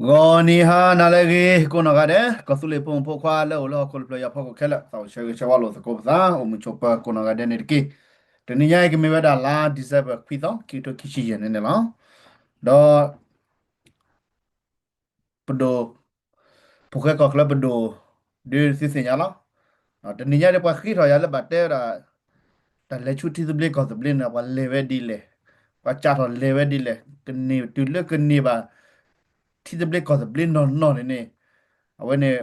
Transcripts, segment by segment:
ဂီၤနံၤဟါနၤလၢအဂ့ၤ ကိးနီၢ်ဂၤဒဲး ကီၢ်သူလ့ၤဖိမုၣ်ဖိခွါလၢအိၣ်လၢဟီၣ်ခိၣ်တဖျၢၣ်ညါဖီခိၣ်ခဲလၢာ် သးအိၣ်ဆၢဂ့ၤဆၢဝါလိာ်သကိးပသး အိၣ်မုာ်ဆိးပၢၤကိးနီၢ်ဂၤဒဲးန့ၣ်တက့ၢ်. တနံၤညါအံၤ ကမ့ၢ်ဝဲဒၣ်လါ December ခွံသီ ခံကထိခံဆံယဲၢ်န့ၣ်န့ၣ်လီၤ. ဒီး ပဒိၣ် ဖိၣ်ဃဲကီၢ်ချၢပဒိၣ် ဒုးသုသ့ၣ်ညါလီၤ. တနံၤညါဒီးပှၤဃ့ထီၣ်ယၤလၢဘၣ်တဲဝဲဒၣ် တၢ်လဲၤဆူထံသဘျ့ကီၢ်သဘျ့န့ၣ် ပှၤလဲၤဝဲဒ်လဲၣ်, ပှၤစးထီၣ်လဲၤဝဲဒ်လဲၣ်, ကန့ၢ်တုၤလၢကန့ၢ်ဘၣ် ထံသဘျ့ကီၢ်သဘျ့နီၢ်နီၢ်န့ၣ်န့ၣ် အဝဲန့ၣ်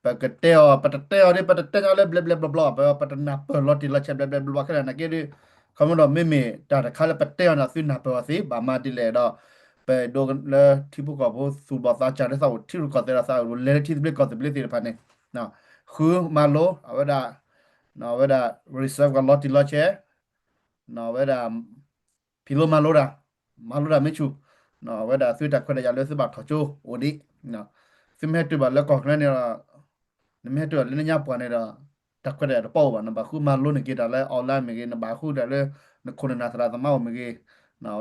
ပကတဲအီၤ ပတတဲအီၤဒီး ပတတဲညါလၢဘျဲဘျဲဘျီဘျီ ပ ပတနၢ်ပၢၢ်လီၤတံၢ်လီၤဆဲးဘျဲဘျဲဘျီဘျီခဲလၢာ်နာ်က့ဒီး ခီဖျိဒီးမ့မ့ၢ်တၢ်တခါလၢပတဲအီၤန့ၣ် သုနၢ်ပၢၢ်အီၤသ့ ဘၣ်မၤဒ်လဲၣ်ဒီး ပအဲၣ်ဒိးလၢထံဖိကီၢ်ဖိသူၣ်ဘီၣ်သးစၢ်လၢသးအိၣ်ထံရူၢ်ကီၢ်သဲးဒီးသးအိၣ်လဲၤလၢထံသဘျ့ကီၢ်သဘျ့သ့ၣ်တဖၣ်န့ၣ် ဃုမၤလိ အဝဲဒၣ် အဝဲဒၣ် reserve ကလီၤတံၢ်လီၤဆဲး အဝဲဒၣ် ဖံးလိမၤလိတၢ် မၤလိတၢ်မ့ၢ်ဆူၣ် အဝဲဒၣ်သုတၢ်ခွဲးတၢ်ယာ်လၢသုဘၣ်ထီၣ်ကၠိအိၣ်ဒံး သုမ့ၢ်ဟဲတုၤဘၣ်လၢကီၢ်ချၢန့ၣ်ဒီး နမ့ၢ်ဟဲတုၤဘၣ်လၢနညါပှၢ်န့ၣ်ဒီး တၢ်ခွဲးတၢ်ယာ်တပီၢ်အိၣ်ဘၣ် နဘၣ်ဃုမၤလိန့ၢ်က့ၤတၢ်လၢ online မ့ၢ်ဂ့ၤ နဘၣ်ဃုတၢ်လၢ နခိၣ်နနၢ်သရၣ်သမါအိၣ်မ့ၢ်ဂ့ၤ ဒီ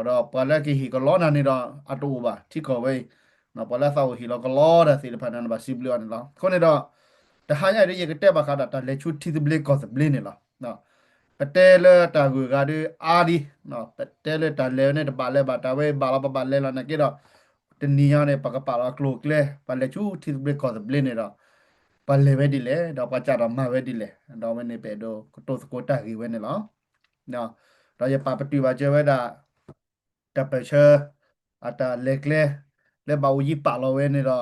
းပှၤလၢကဟ့ၣ်ကလီနၤန့ၣ်ဒီး အတအိၣ်ဘၣ် ထံကီၢ်ဝဲအံၤ ပှၤလၢသးအိၣ်ဟ့ၣ်လီၤကလီတၢ်သ့ၣ်တဖၣ်န့ၣ် နဘၣ်စံးဘျုးအီၤန့ၣ်လီၤ. အဃိန့ၣ်ဒီး တဟါညါအံၤဒီးယကတဲဘၣ်ဃးဒီးတၢ်လဲၤဆူထံသဘျ့ကီၢ်သဘျ့န့ၣ်လီၤ. ပတဲလၢတၢ်ဂုၤအဂၤဒီးအါဒံး ပတဲလၢတၢ်လဲၤဝဲန့ၣ်တဘၣ်လဲၤဘၣ်တၢ်ဝဲဘၣ်လီၤ ပဘၣ်လဲၤလီၤနာ်က့ဒီး တနံၤညါန့ၣ် ပကပာ်လီၤအကျိၤအကျဲ ပှၤလဲၤဆူထံသဘျ့ကီၢ်သဘျ့န့ၣ်ဒီး ပှၤလဲၤဝဲဒ်လဲၣ် ဒီးပှၤစးထီၣ်မၤဝဲဒ်လဲၣ် ဒီးအဝဲန့ၣ်ပအဲၣ်ဒိးကတိၤသကိးတၢ်ဂ့ၢ်ဝဲန့ၣ်လီၤ. ဒီးယပာ်ပတုာ်ဘၣ်စၢၤဝဲဒၣ် တၢ်ပၢၢ်ဆၢ အတၢ်လဲၤကျဲ လၢဘၣ်အိၣ်ယံၤပာ်လီၤဝဲန့ၣ်ဒီး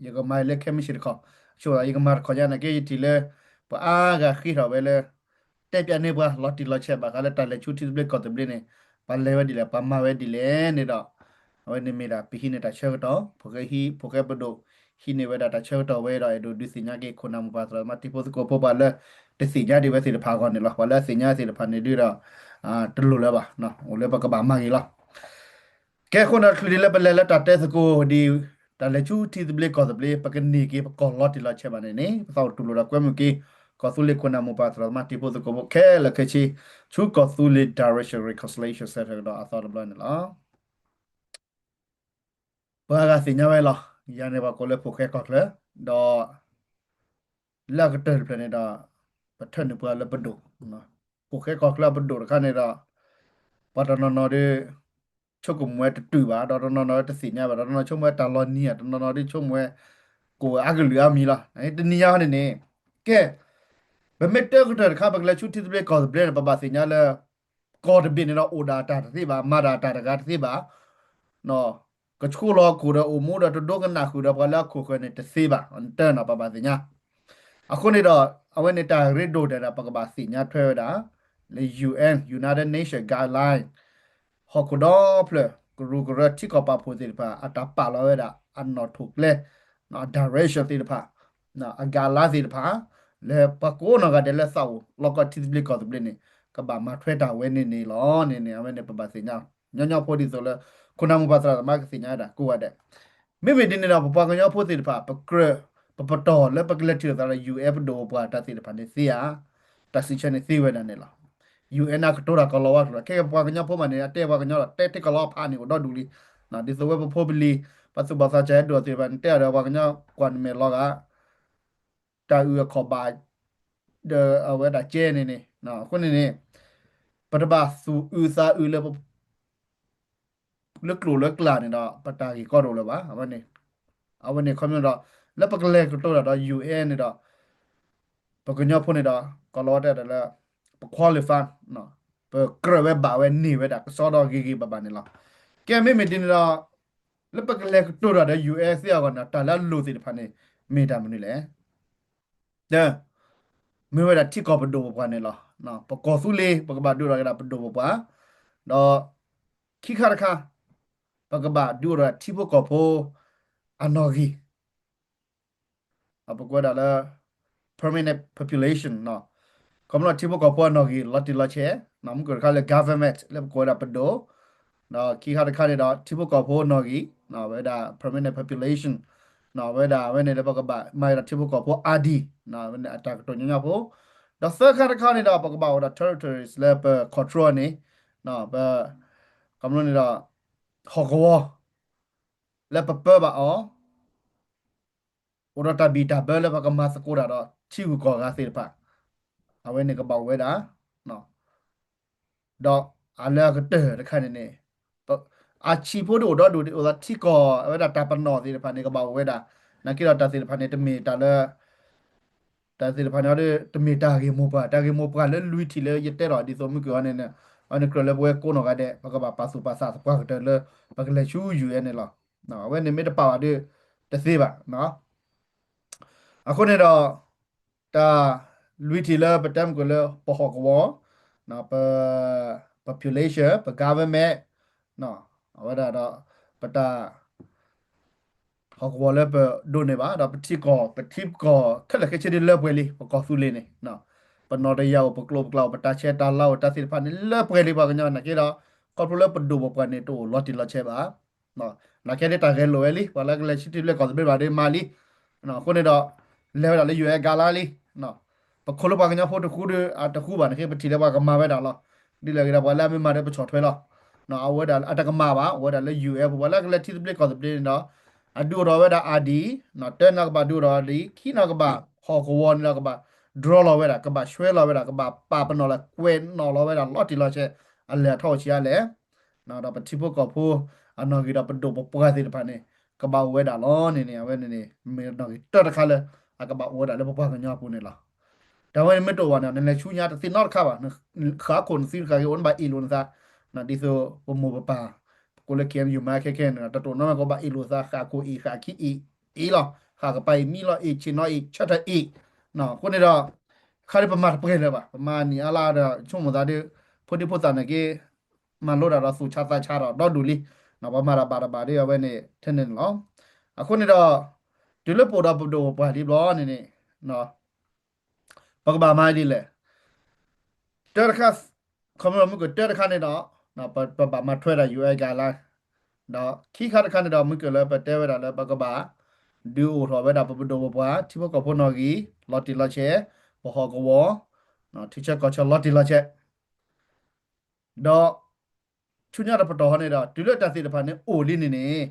ယကမၤလၢခဲမုၢ်ဆ့ၣ်တခီ အဆိ ယကမၤတခီညါနာ်က့ ယထံၣ်လၢ ပှၤအါဂၤဃ့ထီၣ်ဝဲလၢ တဲပျးန့ၢ်ပှၤလီၤတံၢ်လီၤဆဲးဘၣ်ဃးလၢတၢ်လဲၤဆူထံသဘျ့ကီၢ်သဘျ့န့ၣ် ပှၤလဲၤဝဲဒ်လဲၣ် ပှၤမၤဝဲဒ်လဲၣ်န့ၣ်ဒီး အဝဲန့ၣ်မ့ၢ်ဒၣ်ပဟံးန့ၢ်တၢ်ဆၢကတီၢ် ဖိၣ်ဃဲဟံး ဖိၣ်ဃဲပဒိၣ် ဟံးန့ၢ်ဝဲဒၣ်တၢ်ဆၢကတီၢ်ဝဲဒီး အဲၣ်ဒိးဒုးသ့ၣ်ညါက့ၤခိၣ်နၢ်မိၢ်ပၢ်သရၣ်သမါတံၤဖိသကိးဖိပှၤလၢ တသ့ၣ်ညါဒံးဝဲသ့ၣ်တဖၣ်အဂီၢ်န့ၣ်လီၤ. ပှၤလၢအသ့ၣ်ညါသ့ၣ်တဖၣ်န့ၣ်ဒုးဒီး တလိၣ်လၢၤဘၣ် အိၣ်လၢပကဘၣ်မၤဂ့ၤလီၤ. ကဲအဃိန့ၣ် ချုးဒ်လၢပလဲၤလၢတၢ်တဲသကိးဒ် တၢ်လဲၤဆူထံသဘျ့ကီၢ်သဘျ့ ပကန့ၢ်က့ၤပကီၢ်လီၤတံၢ်လီၤဆဲးဘၣ်န့ၣ်န့ၣ် ပသးအိၣ်တူၢ်လိာ်ဒီးကွဲမုာ်က့ၤ ကီၢ်သူလ့ၤခိၣ်နၢ်မိၢ်ပၢ်သရၣ်သမါတံၤဖိသကိးဖိခဲလၢာ်ခဲဆ့ ဆူကီၢ်သူလ့ၤ Direction Reconciliation Center ဒီးအသီတဘျီန့ၣ်လီၤ. ပှၤဂၤသ့ၣ်ညါဝဲလီၤ. ယၤန့ၣ်ပှၤကိးလၢဖိၣ်ဃဲကီၢ်ချၢ ဒီး လၢအကတၢၢ်တဖျၢၣ်န့ၣ်ဒီး ပထၢနုာ်ပှၤလၢပဒိၣ်, ဖိၣ်ဃဲကီၢ်ချၢအပဒိၣ်တခါန့ၣ်ဒီး ပှၤတနီၤနီၤဒီး ဆိကမိၣ်ဝဲတတုာ်ဘၣ်, ဒီးတနီၤနီၤတသ့ၣ်ညါဘၣ်, ဒီးတနီၤဆိကမိၣ်ဝဲတၢ်လီၤနံၤဧါ, တနီၤနီၤဒီးဆိကမိၣ်ဝဲ ကိးဝဲအါကလုာ်အါမံၤလီၤ. တနံၤညါန့ၣ်န့ၣ် ကဲ ပမ့ၢ်တဲကတၢၢ်တခါ ပကလဲၤဆူထံသဘျ့ကီၢ်သဘျ့န့ၣ် ပဘၣ်သ့ၣ်ညါလၢ ကီၢ်တဘ့ၣ်န့ၣ်ဒီး အိၣ်ဒၣ်တၢ်တသ့ဘၣ်, မၤဒၣ်တၢ်တဂၤတသ့ဘၣ်, ကဆိလီၤအခိၣ်ဒီးအိၣ်မူဒီးတဒိကနၣ်ဃုာ်ဒီးပှၤလၢအခိၣ်ဃၢၤန့ၣ်တသ့ဘၣ်, တၢ်နီၤပဘၣ်သ့ၣ်ညါ. အဃိန့ၣ်ဒီး အဝဲန့ၣ်တၢ်ရ့ဒိၣ်တၢ်ဒီး ပကဘၣ်သ့ၣ်ညါထွဲဝဲဒၣ် လၢ ယူၣ်အဲၣ် United Nation Guideline ဟီၣ်ခိၣ်ဒီဖျၢၣ် ကရူၢ်ကရၢထံကီၢ်ပာ်ဖှိၣ်သ့ၣ်တဖၣ် အတၢ်ပာ်လီၤဝဲဒၣ် အနီၣ်ထိၣ်ကျဲ direction သ့ၣ်တဖၣ် အ guideline သ့ၣ်တဖၣ် လၢပှၤကိးနီၢ်ဂၤဒဲးလၢသးအိၣ်လီၢ်ကီၢ်ထံသဘျ့ကီၢ်သဘျ့န့ၣ် ကဘၣ်မၤထွဲတၢ်ဝဲန့ၣ်န့ၣ်လီၤန့ၣ်န့ၣ် အဝဲန့ၣ်ပဘၣ်သ့ၣ်ညါ ညီညီဖိဒ်သိးလၢ ခိၣ်နၢ်မိၢ်ပၢ်သရၣ်သမါကသ့ၣ်ညါဝဲဒၣ်ကိးဂၤဒဲး မ့မ့ၢ်ဒ်န့ၣ်ဒီး ပပှၤကညီဖိသ့ၣ်တဖၣ် ပကြၢး ပပတီၢ်လၢပကလဲၤထံၣ်လိာ်သးဒီး ယူၣ်အဲၣ် ပဒိၣ်ပပှၢ်တၢ်သ့ၣ်တဖၣ်န့ၣ်သ့ဧါ, တၢ်စံးဆၢန့ၣ်သ့ဝဲဒၣ်န့ၣ်လီၤ. ယူၣ်အဲၣ် နၢ်ကတိၤတၢ်ကီၢ်လီၤဝါကျိာ်လီၤ. ခဲကပှၤကညီဖိမးန့ၣ် အတဲပှၤကညီဒီး တဲထံကီၢ်လီၤဖးန့ၣ်အိၣ်ဒီဒူၣ်လံ. ဒ်သိးဝဲပဖိပလံၤ ပသူၣ်ဘီၣ်သးစၢ်ဟဲဒိၣ်သ့ၣ်တဖၣ်န့ၣ် တဲအီၤဒီးပှၤကညီကွၢ်နမဲာ်လီၤဂာ် တၢ်အုၣ်အခီၣ်ဘၣ် ဒီးအဝဲဒၣ်ကဲန့ၣ်န့ၣ် အဃိန့ၣ်န့ၣ် ပတဘၣ်သူၣ်အုးသးအုးလၢ လၢကျိာ်လၢကျးန့ၣ်ဒီး ပတၢ်ဂ့ၢ်ကီတအိၣ်လၢၤဘၣ်. အဝဲန့ၣ် အဝဲန့ၣ်ခီဖျိဒီး လၢပကလဲၤကတိၤတၢ်ဒီး ယူၣ်အဲၣ် န့ၣ်ဒီး ပကညီဖိန့ၣ်ဒီး ကီၢ်လီၤဝါတဲဒၣ်လၢ ပ qualify ပကြၢးဝဲဘၣ်ဝဲန့ၢ်ဝဲဒၣ်ကစီဒီဂ့ၤဂ့ၤဘၣ်ဘၣ်န့ၣ်လီၤ. ကဲမ့မ့ၢ်ဒ်န့ၣ်ဒီး လၢပကလဲၤကတိၤတၢ်ဒီး ယူၣ်အဲၣ် သ့အဂီၢ်န့ၣ် တၢ်လၢအလိၣ်သ့ၣ်တဖၣ်န့ၣ် မ့ၢ်တၢ်မနုၤလဲၣ်. မ့ၢ်ဝဲဒၣ်ထံကီၢ်ပဒိၣ်ပပှၢ်န့ၣ်လီၤ. ပကီၢ်သူလ့ၤ ပကဘၣ်ဒုးအိၣ်ထီၣ်က့ၤဒၣ်ပဒိၣ်ပပှၢ်, ဒီးခံခါတခါ ပကဘၣ်ဒုးအိၣ်ထီၣ်ထံဖိကီၢ်ဖိအနီၣ်ဂံၢ် ပကွဲးဒၣ်လၢ permanent population ခီဖျိထံဖိကီၢ်ဖိအနီၣ်ဂံၢ်လီၤတံၢ်လီၤဆဲး, မုၢ်ကၢၢ်တခါလၢ government လၢပကွဲးဝဲဒၣ်ပဒိၣ်, ဒီးခံခါတခါန့ၣ်ဒီး ထံဖိကီၢ်ဖိအနီၣ်ဂံၢ် ဝဲဒၣ် permanent population ဝဲဒၣ်ဝဲန့ၣ်လၢပကဘၣ်မၤဒၣ်ထံဖိကီၢ်ဖိအါဒံ, ဝဲန့ၣ်အတၢ်ကတိၤညီညီဖိ, ဒီးသၢခါတခါန့ၣ်ဒီး ပကဘၣ်အိၣ်ဒီး territories လၢပ control န့ၣ်, ပ ခီဖျိန့ၣ်ဒီး ဟီၣ်ကဝီၤ လၢပပၢဘၣ်အီၤ, အိၣ်ဒီးတၢ်ဘံၣ်တၢ်ဘၢလၢပကမၤသကိးတၢ်ဒီးထံဂုၤကီၢ်ဂၤသ့ၣ်တဖၣ်, အဝဲန့ၣ်ကဘၣ်အိၣ်ဝဲဒၣ် ဒီးအလၢအကတၢၢ်တခါန့ၣ်န့ၣ်, အဆံးဖိဒ်အိၣ်ဒီဒူၣ်ဒ်အိၣ်ဒီးထံကီၢ် အဝဲဒၣ်တၢ်ပနီၣ်သ့ၣ်တဖၣ်န့ၣ် ကဘၣ်အိၣ်ဝဲဒၣ်, နာ်က့ဒီးတၢ်သ့ၣ်တဖၣ်န့ၣ် တမ့ၢ်တၢ်လၢ တၢ်သ့ၣ်တဖၣ်န့ၣ် တမ့ၢ်တၢ်ဂ့ၢ်မိၢ်ပှၢ်, တၢ်ဂ့ၢ်မိၢ်ပှၢ်လၢလွံၢ်ထံၣ်လၢယတဲထီၣ်ဒ်သိးမုၢ်ကၢၢ်အီၤန့ၣ်, အဝဲန့ၣ်ကြၢးလၢပဝဲကိးနီၢ်ဂၤဒဲး ပကဘၣ်ပာ်သူၣ်ပာ်သးသပှၢ်ကတၢၢ်လၢ ပကလဲၤဆူ ယူၢ်အဲၣ်န့ၣ်လီၤ. အဝဲန့ၣ်မ့ၢ်တပာ်ဘၣ်ဒီး တသ့ဘၣ်. အဃိန့ၣ်ဒီး တၢ်လွံၢ်ထံၣ်လၢပတဲမုၢ်ကၢၢ်လၢပဟီၣ်ကဝီၤ, ပ population, ပ government, အဝဲဒၣ်ဒီး ပတၢ် ဟီၣ်ကဝီၤလၢပဒိးန့ၢ်ဘၣ် ဒီးပထံကီၢ် ပထံကီၢ်ခဲလၢာ်ခဲဆ့ဒ်လၢပှဲၤလံ ပကီၢ်သူလ့ၤန့ၣ်, ပနီၣ်တယၢ်အိၣ် ပကျိာ်ပကျါအိၣ် ပတၢ်ဆဲးတၢ်လၤအိၣ် တၢ်သ့ၣ်တဖၣ်န့ၣ် လၢပှဲၤလံပှၤကညီ နာ်က့ဒီး ခီဖျိလၢပဒိၣ်ပပှၢ်န့ၣ် တအိၣ်လီၤတံၢ်လီၤဆဲးဘၣ်. နာ်က့ဒ်တၢ်ဂဲၤလိာ်ဝဲလံ ပှၤလၢကလဲၤဆူထံသဘျ့ကီၢ်သဘျ့ဘၣ်ဒီးမၤလံ. အဃိန့ၣ်ဒီး လဲၤဝဲဒၣ်လၢ ယူၢ်အဲၣ် ကလါလံ ပခိၣ်လၢပှၤကညီဖိတဃူဒီး အတဃူဘၣ်န့ၣ် ပထံၣ်လၢပှၤကမၤဝဲဒၣ်လီၤ. ဒ်လဲၣ်ဂ့ၤဒီး ပှၤလၢအမ့ၢ်မၤဒီးပဆီၣ်ထွဲလီၤ. အဝဲဒၣ်အတကမၣ်ဘၣ် အိၣ်ဝဲဒၣ်လၢ ယူၢ်အဲၣ် ပှၤလၢကလဲၤထံသဘျ့ကီၢ်သဘျ့န့ၣ်ဒီး အဒုးအိၣ်ထီၣ်ဝဲဒၣ် ID, တၢ်နီၢ်ကဘၣ်ဒုးအိၣ်ထီၣ် ID, ခံနီၢ်ကဘၣ် ဟီၣ်ကဝီၤန့ၣ်ဒီး ကဘၣ် draw လီၤဝဲဒၣ် ကဘၣ်ဆှၢလီၤဝဲဒၣ် ကဘၣ်ပာ်ပနီၣ်လၢကွဲးနီၣ်လီၤဝဲဒၣ်လီၤတံၢ်လီၤဆဲး အလဲၤအထီၣ်အိၣ်ဆံးအါလဲၣ် ဒီးပထံဖိကီၢ်ဖိ အနီၣ်ဂံၢ်ဒီးပဒိၣ်ပပှၢ်သ့ၣ်တဖၣ်န့ၣ် ကဘၣ်အိၣ်ဝဲဒၣ်လီၤန့ၣ်န့ၣ် အဝဲန့ၣ်န့ၣ် မ့ၢ်နီၣ်ဂံၢ်တၢတခါလၢ အကဘၣ်အိၣ်ဝဲဒၣ်လၢပပှၤကညီအပူၤန့ၣ်လီၤ. တၢ်ဝဲန့ၣ်မ့ၢ်တအိၣ်ဘၣ်န့ၣ် နလဲၤဆူညါတသ့နီတခါဘၣ်. ဃၣ်ခိၣ်နသုတခါဂ့ၤ အိၣ်နဘၣ်အ့ၣ်လိာ်နသး ဒ်သိးပမိၢ်ပပၢ် ပကိးလၢ KNU မၤခဲခဲန့ၣ် တတိၣ်နီၢ်မ့ၢ်ကဘၣ်အ့ၣ်လိာ်သး ဃၣ်ခိၣ်အ့ၣ် ဃၣ်ခံအ့ၣ် အ့ၣ်လီၤ ဃၣ်ကပၤအ့ၣ် မံလီၤအ့ၣ် ဆ့ၣ်နီၤအ့ၣ် ဆၢထၢၣ်အ့ၣ် အဃိန့ၣ်ဒီး ခါဒ်ပမၤတပှဲၤလၢၤဘၣ် ပမၤနံၣ်အါလါဒီး ဆိကမိၣ်သးဒီး ဖိဒံဖိသၣ်န့ၣ်က့ မၤလိတၢ်ဒီးသူၣ်ဆါသးဆါဒီးဒီဒူၣ်လံ ပှၤမၤတၢ်ဘၣ်တဘၣ်ဒီးအဝဲန့ၣ်ထဲန့ၣ်န့ၣ်လီၤ. အဃိန့ၣ်ဒီး တုၤလၢပအိၣ်ဒီးပဒိၣ်ပပှၢ်လံဘျီန့ၣ်န့ၣ် ပကဘၣ်မၤဒ်လဲၣ်. တၢတခါ ခီမ့ၢ်မုၢ်ကၢၢ်တၢတခါန့ၣ်ဒီး ပဘၣ်မၤထွဲဒၣ် ယူၢ်အဲၣ် ကလါ ဒီးခံခါတခါန့ၣ်ဒီး မုၢ်ကၢၢ်လၢပတဲဝဲဒၣ်လၢပကဘၣ် ဒုးအိၣ်ထီၣ်ဝဲဒၣ်ပပဒိၣ်ပပှၢ် ထံဖိကီၢ်ဖိနီၣ်ဂံၢ် လီၤတံၢ်လီၤဆဲး ပဟီၣ်ကဝီၤ ထံဆၢကီၢ်ဆၢလီၤတံၢ်လီၤဆဲး ဒီး ဆူညါတပတီၢ်ဟီန့ၣ်ဒီး တုၤလၢတၢ်သ့ၣ်တဖၣ်န့ၣ်အိၣ်လံန့ၣ်န့ၣ်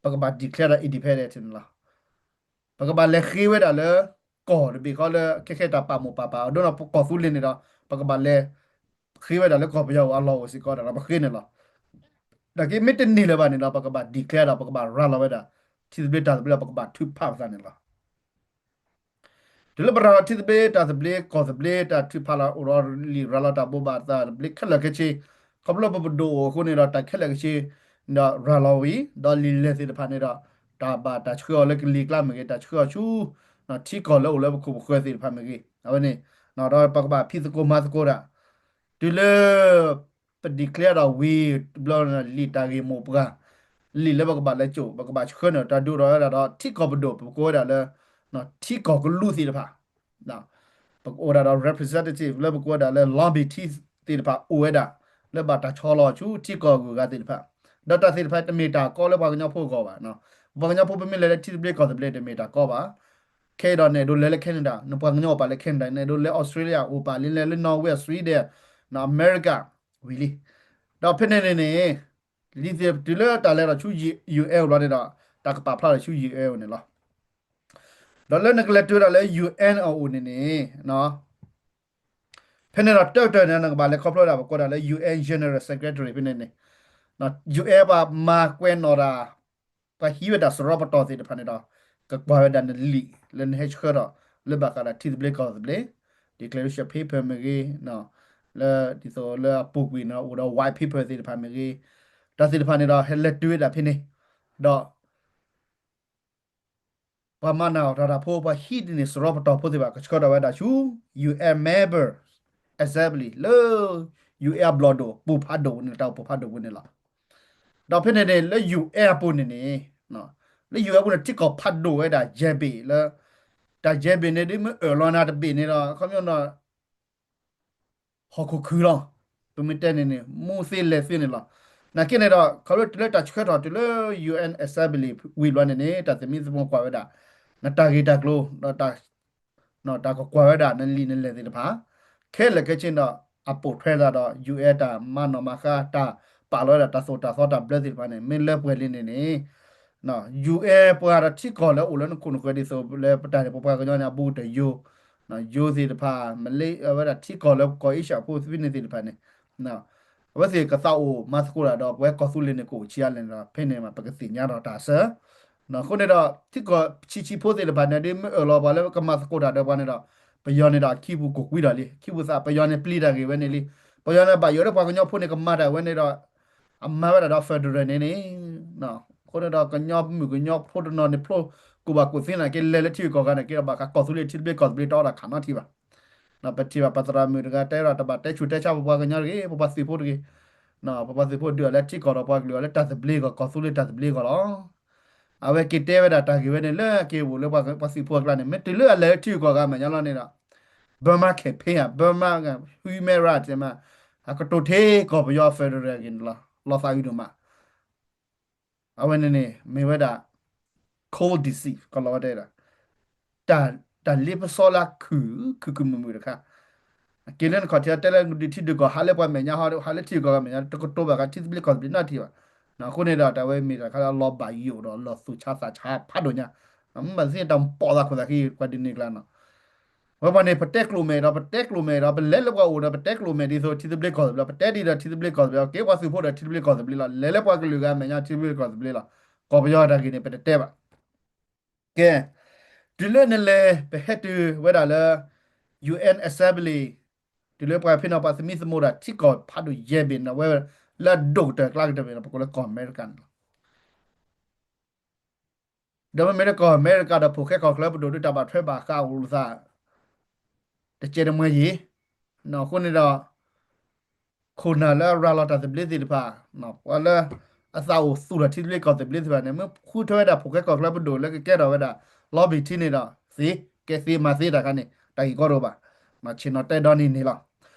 ပကဘၣ် declare ဒီး independent န့ၣ်လီၤ. ပကဘၣ်လဲၤဃ့ဝဲဒၣ်လၢ ကီၢ်တဘ့ၣ်ဃီလၢ ခဲခဲတၢ်ပာ်မိၢ်ပာ်ပၢ် အဒိနီၢ်ကီၢ်သူလ့ၤန့ၣ်ဒီး ပကဘၣ်လဲၤ ဃ့ဝဲဒၣ်လၢကီၢ်ပယီၤအလီၢ်အိၣ်စ့ၢ်ကီးဒီး ပဃ့န့ၣ်လီၤ. နာ်က့မ့ၢ်တန့ၢ်လၢၤဘၣ်န့ၣ်ဒီး ပကဘၣ် declare ဒီး ပကဘၣ်ရၤလီၤဝဲဒၣ် ထံသဘျ့တၢ်သဘျ့ဒီး ပကဘၣ်ထုးဖးပသးန့ၣ်လီၤ. တုၤလၢပရၤလီၤထံသဘျ့တၢ်သဘျ့ကီၢ်သဘျ့ တၢ်ထုးဖးလီၤအိၣ်ဒီးလံာ်ရၤလီၤတၢ်ဘိးဘၣ်သးသဘျ့ခဲလၢာ်ခဲဆ့ ခီဖျိပပဒိၣ်အိၣ်အဃိန့ၣ်ဒီး တၢ်ခဲလၢာ်ခဲဆ့ ဒီးရၤလီၤဝံၤ ဒီးလံာ်လဲၢ်သ့ၣ်တဖၣ်န့ၣ်ဒီး တၢ်ဘၣ်တၢ်ဆှၢအီၤလၢကလံၤကျါမ့ၢ်ဂ့ၤ တၢ်ဆှၢအီၤဆူ ထံကီၢ်လၢအိၣ်လၢပခိၣ်ပဃၢၤသ့ၣ်တဖၣ်မ့ၢ်ဂ့ၤ အဝဲန့ၣ် ဒီးပကဘၣ်ဖံးသကိးမၤသကိးတၢ် တုၤလၢ ပ declare ဒီးဝံၤတဘျီန့ၣ် လံာ်တၢ်ဂ့ၢ်မိၢ်ပှၢ် လံာ်လၢပကဘၣ်လဲၤစိာ် ပကဘၣ်ဆှၢန့ၣ် တၢ်ဒုးအိၣ်ထီၣ်ဝဲဒၣ်ဒီး ထံကီၢ်ပဒိၣ် ပကိးဝဲဒၣ်လၢ ထံကီၢ်ကလူးသ့ၣ်တဖၣ် ပကအိၣ်ဒၣ်ဒီး representative လၢပကိးဝဲဒၣ်လၢ lobby team သ့ၣ်တဖၣ်အိၣ်ဝဲဒၣ် လၢဘၣ်တၢ်ဆီလီၤဆူထံကီၢ်အဂုၤအဂၤသ့ၣ်တဖၣ် ဒီးတၢ်သ့ၣ်တဖၣ်တမ့ၢ်တၢ်ကီလၢပှၤကညီဖိအဂီၢ်ဘၣ်. ပှၤကညီဖိပမ့ၢ်လဲၤလၢထံသဘျ့ကီၢ်သဘျ့တမ့ၢ်တၢ်ကီဘၣ် ခဲအံၤဒီးနအဲၣ်ဒိးလဲၤလၢ Canada နပှၤကညီအိၣ်ပာ်လၢ Canada နအဲၣ်ဒိးလဲၤ Australia အိၣ်ပာ်လံ လဲၤလၢ Norway Sweden အမဲရကၤ ဝံၤလံ ဒီးဖဲန့ၣ်န့ၣ်န့ၣ် လံာ်သ့ၣ်တုၤလၢတၢ်လဲၤဒီးဆူ ယူၢ်အဲၣ် အဘျီန့ၣ်ဒီး တၢ်ကပာ်ဖျါဒီးဆူ ယူၢ်အဲၣ် အအိၣ်န့ၣ်လီၤ. ဒီးလၢနကလဲၤတုၤဝဲဒၣ်လၢ ယူၢ်အဲၣ် အအိၣ်န့ၣ်န့ၣ် ဖဲန့ၣ်ဒီးတၢ်ကတၢၢ်န့ၣ် နကဘၣ်လဲၤခီဖျိဒၣ် ပကိးဒၣ်လၢ ယူၢ်အဲၣ် General Secretary ဖဲန့ၣ်န့ၣ် ယူၢ်အဲၣ် ပှၤမၤကွဲးနီၣ်တၢ် ပှၤဟံးဝဲဒၣ်စရီပတီၢ်သ့ၣ်တဖၣ်န့ၣ်ဒီး ကကွၢ်ဝဲဒၣ်နလံာ်လၢနဟဲဆှၢထီၣ် လၢဘၣ်ဃးဒီးထံသဘျ့ကီၢ်သဘျ့ declaration paper မ့ၢ်ဂ့ၤ လၢဒ်သိးလၢအပူၤကွံာ်န့ၣ် အိၣ်ဒီး white paper သ့ၣ်တဖၣ်မ့ၢ်ဂ့ၤ တၢ်သ့ၣ်တဖၣ်န့ၣ်ဒီး ဟဲလဲၤတုၤဝဲဒၣ်ဖဲန့ၣ် ဒီး ပှၤမၤနၢၤအီၣ်တၢ်တၢ်ဖိ ပှၤဟံးဒ်န့ၣ်စရီပတီၢ်ဖိသ့ၣ်တဖၣ် ကဆှၢထီၣ်ဝဲဒၣ်ဆူ ယူၢ်အဲၣ် member assembly လၢ ယူၢ်အဲၣ် အဘျီၣ်ဒိၣ် ပူၤဖးဒိၣ်န့ၣ် တၢ်အိၣ်ဖှိၣ်ဖးဒိၣ်ပူၤန့ၣ်လီၤ. ဒီးဖဲန့ၣ်န့ၣ် လၢ ယူၢ်အဲၣ် အပူၤန့ၣ်န့ၣ် လၢ ယူၢ်အဲၣ် အပူၤန့ၣ် ထံကီၢ်ဖးဒိၣ်ဝဲဒၣ်ယဲၢ်ဘ့ၣ်လၢ တၢ်ယဲၢ်ဘ့ၣ်န့ၣ် ဒ်မ့ၢ်အၢၣ်လီၤနၤတဘ့ၣ်န့ၣ်ဒီး ခီပညီဒီး ဟီၣ်ခိၣ်ခုၣ်လီၤ. ပမ့ၢ်တဲန့ၣ်န့ၣ် မူသ့လဲၤသ့န့ၣ်လီၤ. နာ်က့န့ၣ်ဒီး ခီဖျိတုၤလၢတၢ်ဆှၢထီၣ်တုၤလၢ ယူၢ်အဲၣ် assembly ဝံၤဘျီန့ၣ်န့ၣ် တၢ်သမံသမိးကွၢ်ဝဲဒၣ် နတၢ်ဂ့ၢ်တၢ်ကျိၤ ဒီး တၢ်ကကွၢ်ဝဲဒၣ်နလံာ်နလဲၢ်သ့ၣ်တဖၣ် ခဲလၢာ်ခဲဆ့ဒီး အပိာ်ထွဲသးဒီး ယူၢ်အဲၣ် တၢ်မၤနီၣ်မၤဃါ တၢ်ပာ်လီၤဝဲဒၣ်တၢ်သိၣ်တၢ်သီတၢ်ဘျၢသ့ၣ်တဖၣ်န့ၣ် မ့ၢ်လၢပှဲၤလံန့ၣ်န့ၣ် UN ပှၤဒီးထံကီၢ်လၢအိၣ်လၢနခိၣ်နဃၢၤဒ်သိးလၢပတၢ်န့ၣ် ပပှၤကညီန့ၣ် အဘူးကတၢၢ်ယိၤ, ယိၤသ့ၣ်တဖၣ် မလ့ အဝဲဒၣ်ထံကီၢ်လၢကီၢ်အ့ရှၢၣ်ဖိသ့ၣ်တဖၣ်န့ၣ် အဝဲသ့ၣ်ကသးအိၣ်မၤသကိးတၢ်ဒီးပဝဲကီၢ်သူလ့ၤန့ၣ် ကအိၣ်ဆံးအါလဲၣ်န့ၣ်ဒီး ဖဲန့ၣ်မး ပကသ့ၣ်ညါဒီးတၢ်ဆၢ အဃိန့ၣ်ဒီး ထံကီၢ်ဆံးဆံးဖိသ့ၣ်တဖၣ်န့ၣ် ဒ်မ့ၢ်အၢၣ်လီၤပှၤလၢကမၤသကိးတၢ်ဒီးပှၤန့ၣ်ဒီး ပယီၤန့ၣ်ဒီးအခံပူၤကိၢ်ကွံာ်ဒီးလံ အခံပူၤသး ပယီၤန့ၣ်ပျံၤတၢ်ဂ့ၢ်ဝဲန့ၣ်လံ ပယီၤန့ၣ်ဘၣ်ယိၣ်လၢပှၤကညီဖိန့ၣ် ကမၤတၢ်ဝဲန့ၣ်ဒီး အမၤဝဲဒၣ်ဒီး federal န့ၣ်န့ၣ် အဃိန့ၣ်ဒီး ကညီမုၣ်ကညီဖိတနီၤန့ၣ် ဖျိကိၢ်ဘၣ်ကိၢ်သ့နာ်က့ လဲၤလၢထံဂုၤကီၢ်ဂၤနာ်က့ဒီး ဘၣ်ဃးကီၢ်သူလ့ၤထံသဘျ့ကီၢ်သဘျ့ တအီၣ်တၢ်ခးနီထံဘၣ်. ပထံၣ်ဘၣ်ပသရၣ်မုၣ်တဂၤတဲဒီး တဘၣ်တဲဆူးတဲဆါပပှၤကညီတဂ့ၤ ပပှၤသုးဖိတဂ့ၤ. ပပှၤသုးဖိဒုးအီၤလၢထံကီၢ်ဒီးပှၤကလုာ်အီၤလၢတၢ်သဘျ့အဂီၢ် ကီၢ်သူလ့ၤတၢ်သဘျ့အဂီၢ်လီၤ. အဝဲက့ၤတဲဝဲဒၣ်တၢ်ဂ့ၢ်ဝဲန့ၣ်လၢက့ၤအိၣ်လၢပှၤသုးဖိအကျါန့ၣ် မ့ၢ်တုၤလၢအလဲၤလၢထံဂုၤကီၢ်ဂၤမဲာ်ညါလီၤန့ၣ်ဒီး Burma Campaign ဧါ Burma Human Rights မး အကတိၤထဲကီၢ်ပယီၤ federal ဂ့ၤန့ၣ်လီၤ လီၤသးအုးဒိၣ်မး အဝဲန့ၣ်န့ၣ် မ့ၢ်ဝဲဒၣ် cold deceit ကလီၤဝဲတဲဒၣ် တၢ်လ့ပစီလၢခုၣ် ခုၣ်ခုၣ်မုာ်မုာ်တခါ က့ၤလၢနခီၣ်ထံးတဲလၢဒုးထံဒုးကီၢ် ဟးလၢပှၤမဲာ်ညါဟီ ဟးလၢထံဂုၤကီၢ်ဂၤမဲာ်ညါ တကတိၤဘၣ်ဃးထံသဘျ့ကီၢ်သဘျ့နီတထံၣ်ဘၣ်. အဃိန့ၣ်ဒီး တၢ်ဝဲမ့ၢ်တၢ်ခါလၢအလီၤဘၣ်ယိၣ်ဒီးလီၤသူၣ်ဆါသးဆါဖးဒိၣ်ညါ မ့ၢ်ဘၣ်သ့ၣ်တၢ်ပိာ်သးခိၣ်သးခံ ပှၤဒ်န့ၣ်ကျါနီၤ ဝဲပှၤန့ၣ် ပတဲကျိာ်မဲာ်ဒီး ပတဲကျိာ်မဲာ်ဒီး ပလဲၤလၢပှၤအိၣ်ဒီး ပတဲကျိာ်မဲာ်ဒ်သိးထံသဘျ့ကီၢ်သဘျ့ ပတဲဒ်ဒီးထံသဘျ့ကီၢ်သဘျ့ က့ၤပှၤသုးဖိဒီးထံသဘျ့ကီၢ်သဘျ့လီၤ လဲၤလၢပှၤကလုာ်ဂၤမဲာ်ညါထံသဘျ့ကီၢ်သဘျ့လီၤ. ကီၢ်ပယီၤတၢ်ဂ့ၢ်န့ၣ် ပတတဲဘၣ်. ကဲ, တုၤလၢနလဲၤ ပဟဲတုၤဝဲဒၣ်လၢ UN Assembly တုၤလၢပှၤဖဲန့ၣ် ပှၤသမံသမိးတၢ်ထံကီၢ်ဖးဒိၣ်ယဲၢ်ဘ့ၣ်န့ၣ် ဝဲလၢအဒိၣ်ကတၢၢ်အကျါကတၢၢ်န့ၣ် ပကိးလၢကီၢ်အမဲရကၤန့ၣ်လီၤ. ဒီးမ့မ့ၢ်လၢကီၢ်အမဲရကၤဒီး ဖိၣ်ဃဲကီၢ်ချၢပဒိၣ်ဒုး တၢ်ဘၣ်ထွဲဘၣ်ဃးအိၣ်သး တကဲတမှဲယံၤ, အဃိန့ၣ်ဒီး ခိၣ်နၢ်လၢအရၤလီၤတၢ်သဘျ့သ့ၣ်တဖၣ်, ပှၤလၢအသးအိၣ်သူၣ်ထီၣ်ထံသဘျ့ကီၢ်သဘျ့သ့ၣ်တဖၣ်န့ၣ် မ့ၢ်ဃုထၢဝဲဒၣ်ဖိၣ်ဃဲကီၢ်ချၢပဒိၣ်လၢကကဲထီၣ်ဝဲဒၣ် lobby team န့ၣ်ဒီး သ့, ကဲသ့မၤသ့တၢ်ခါန့ၣ် တၢ်ဂ့ၢ်ကီတအိၣ်ဘၣ်, ဆ့ၣ်နီၤတဲဒီနံၤန့ၣ်လီၤ.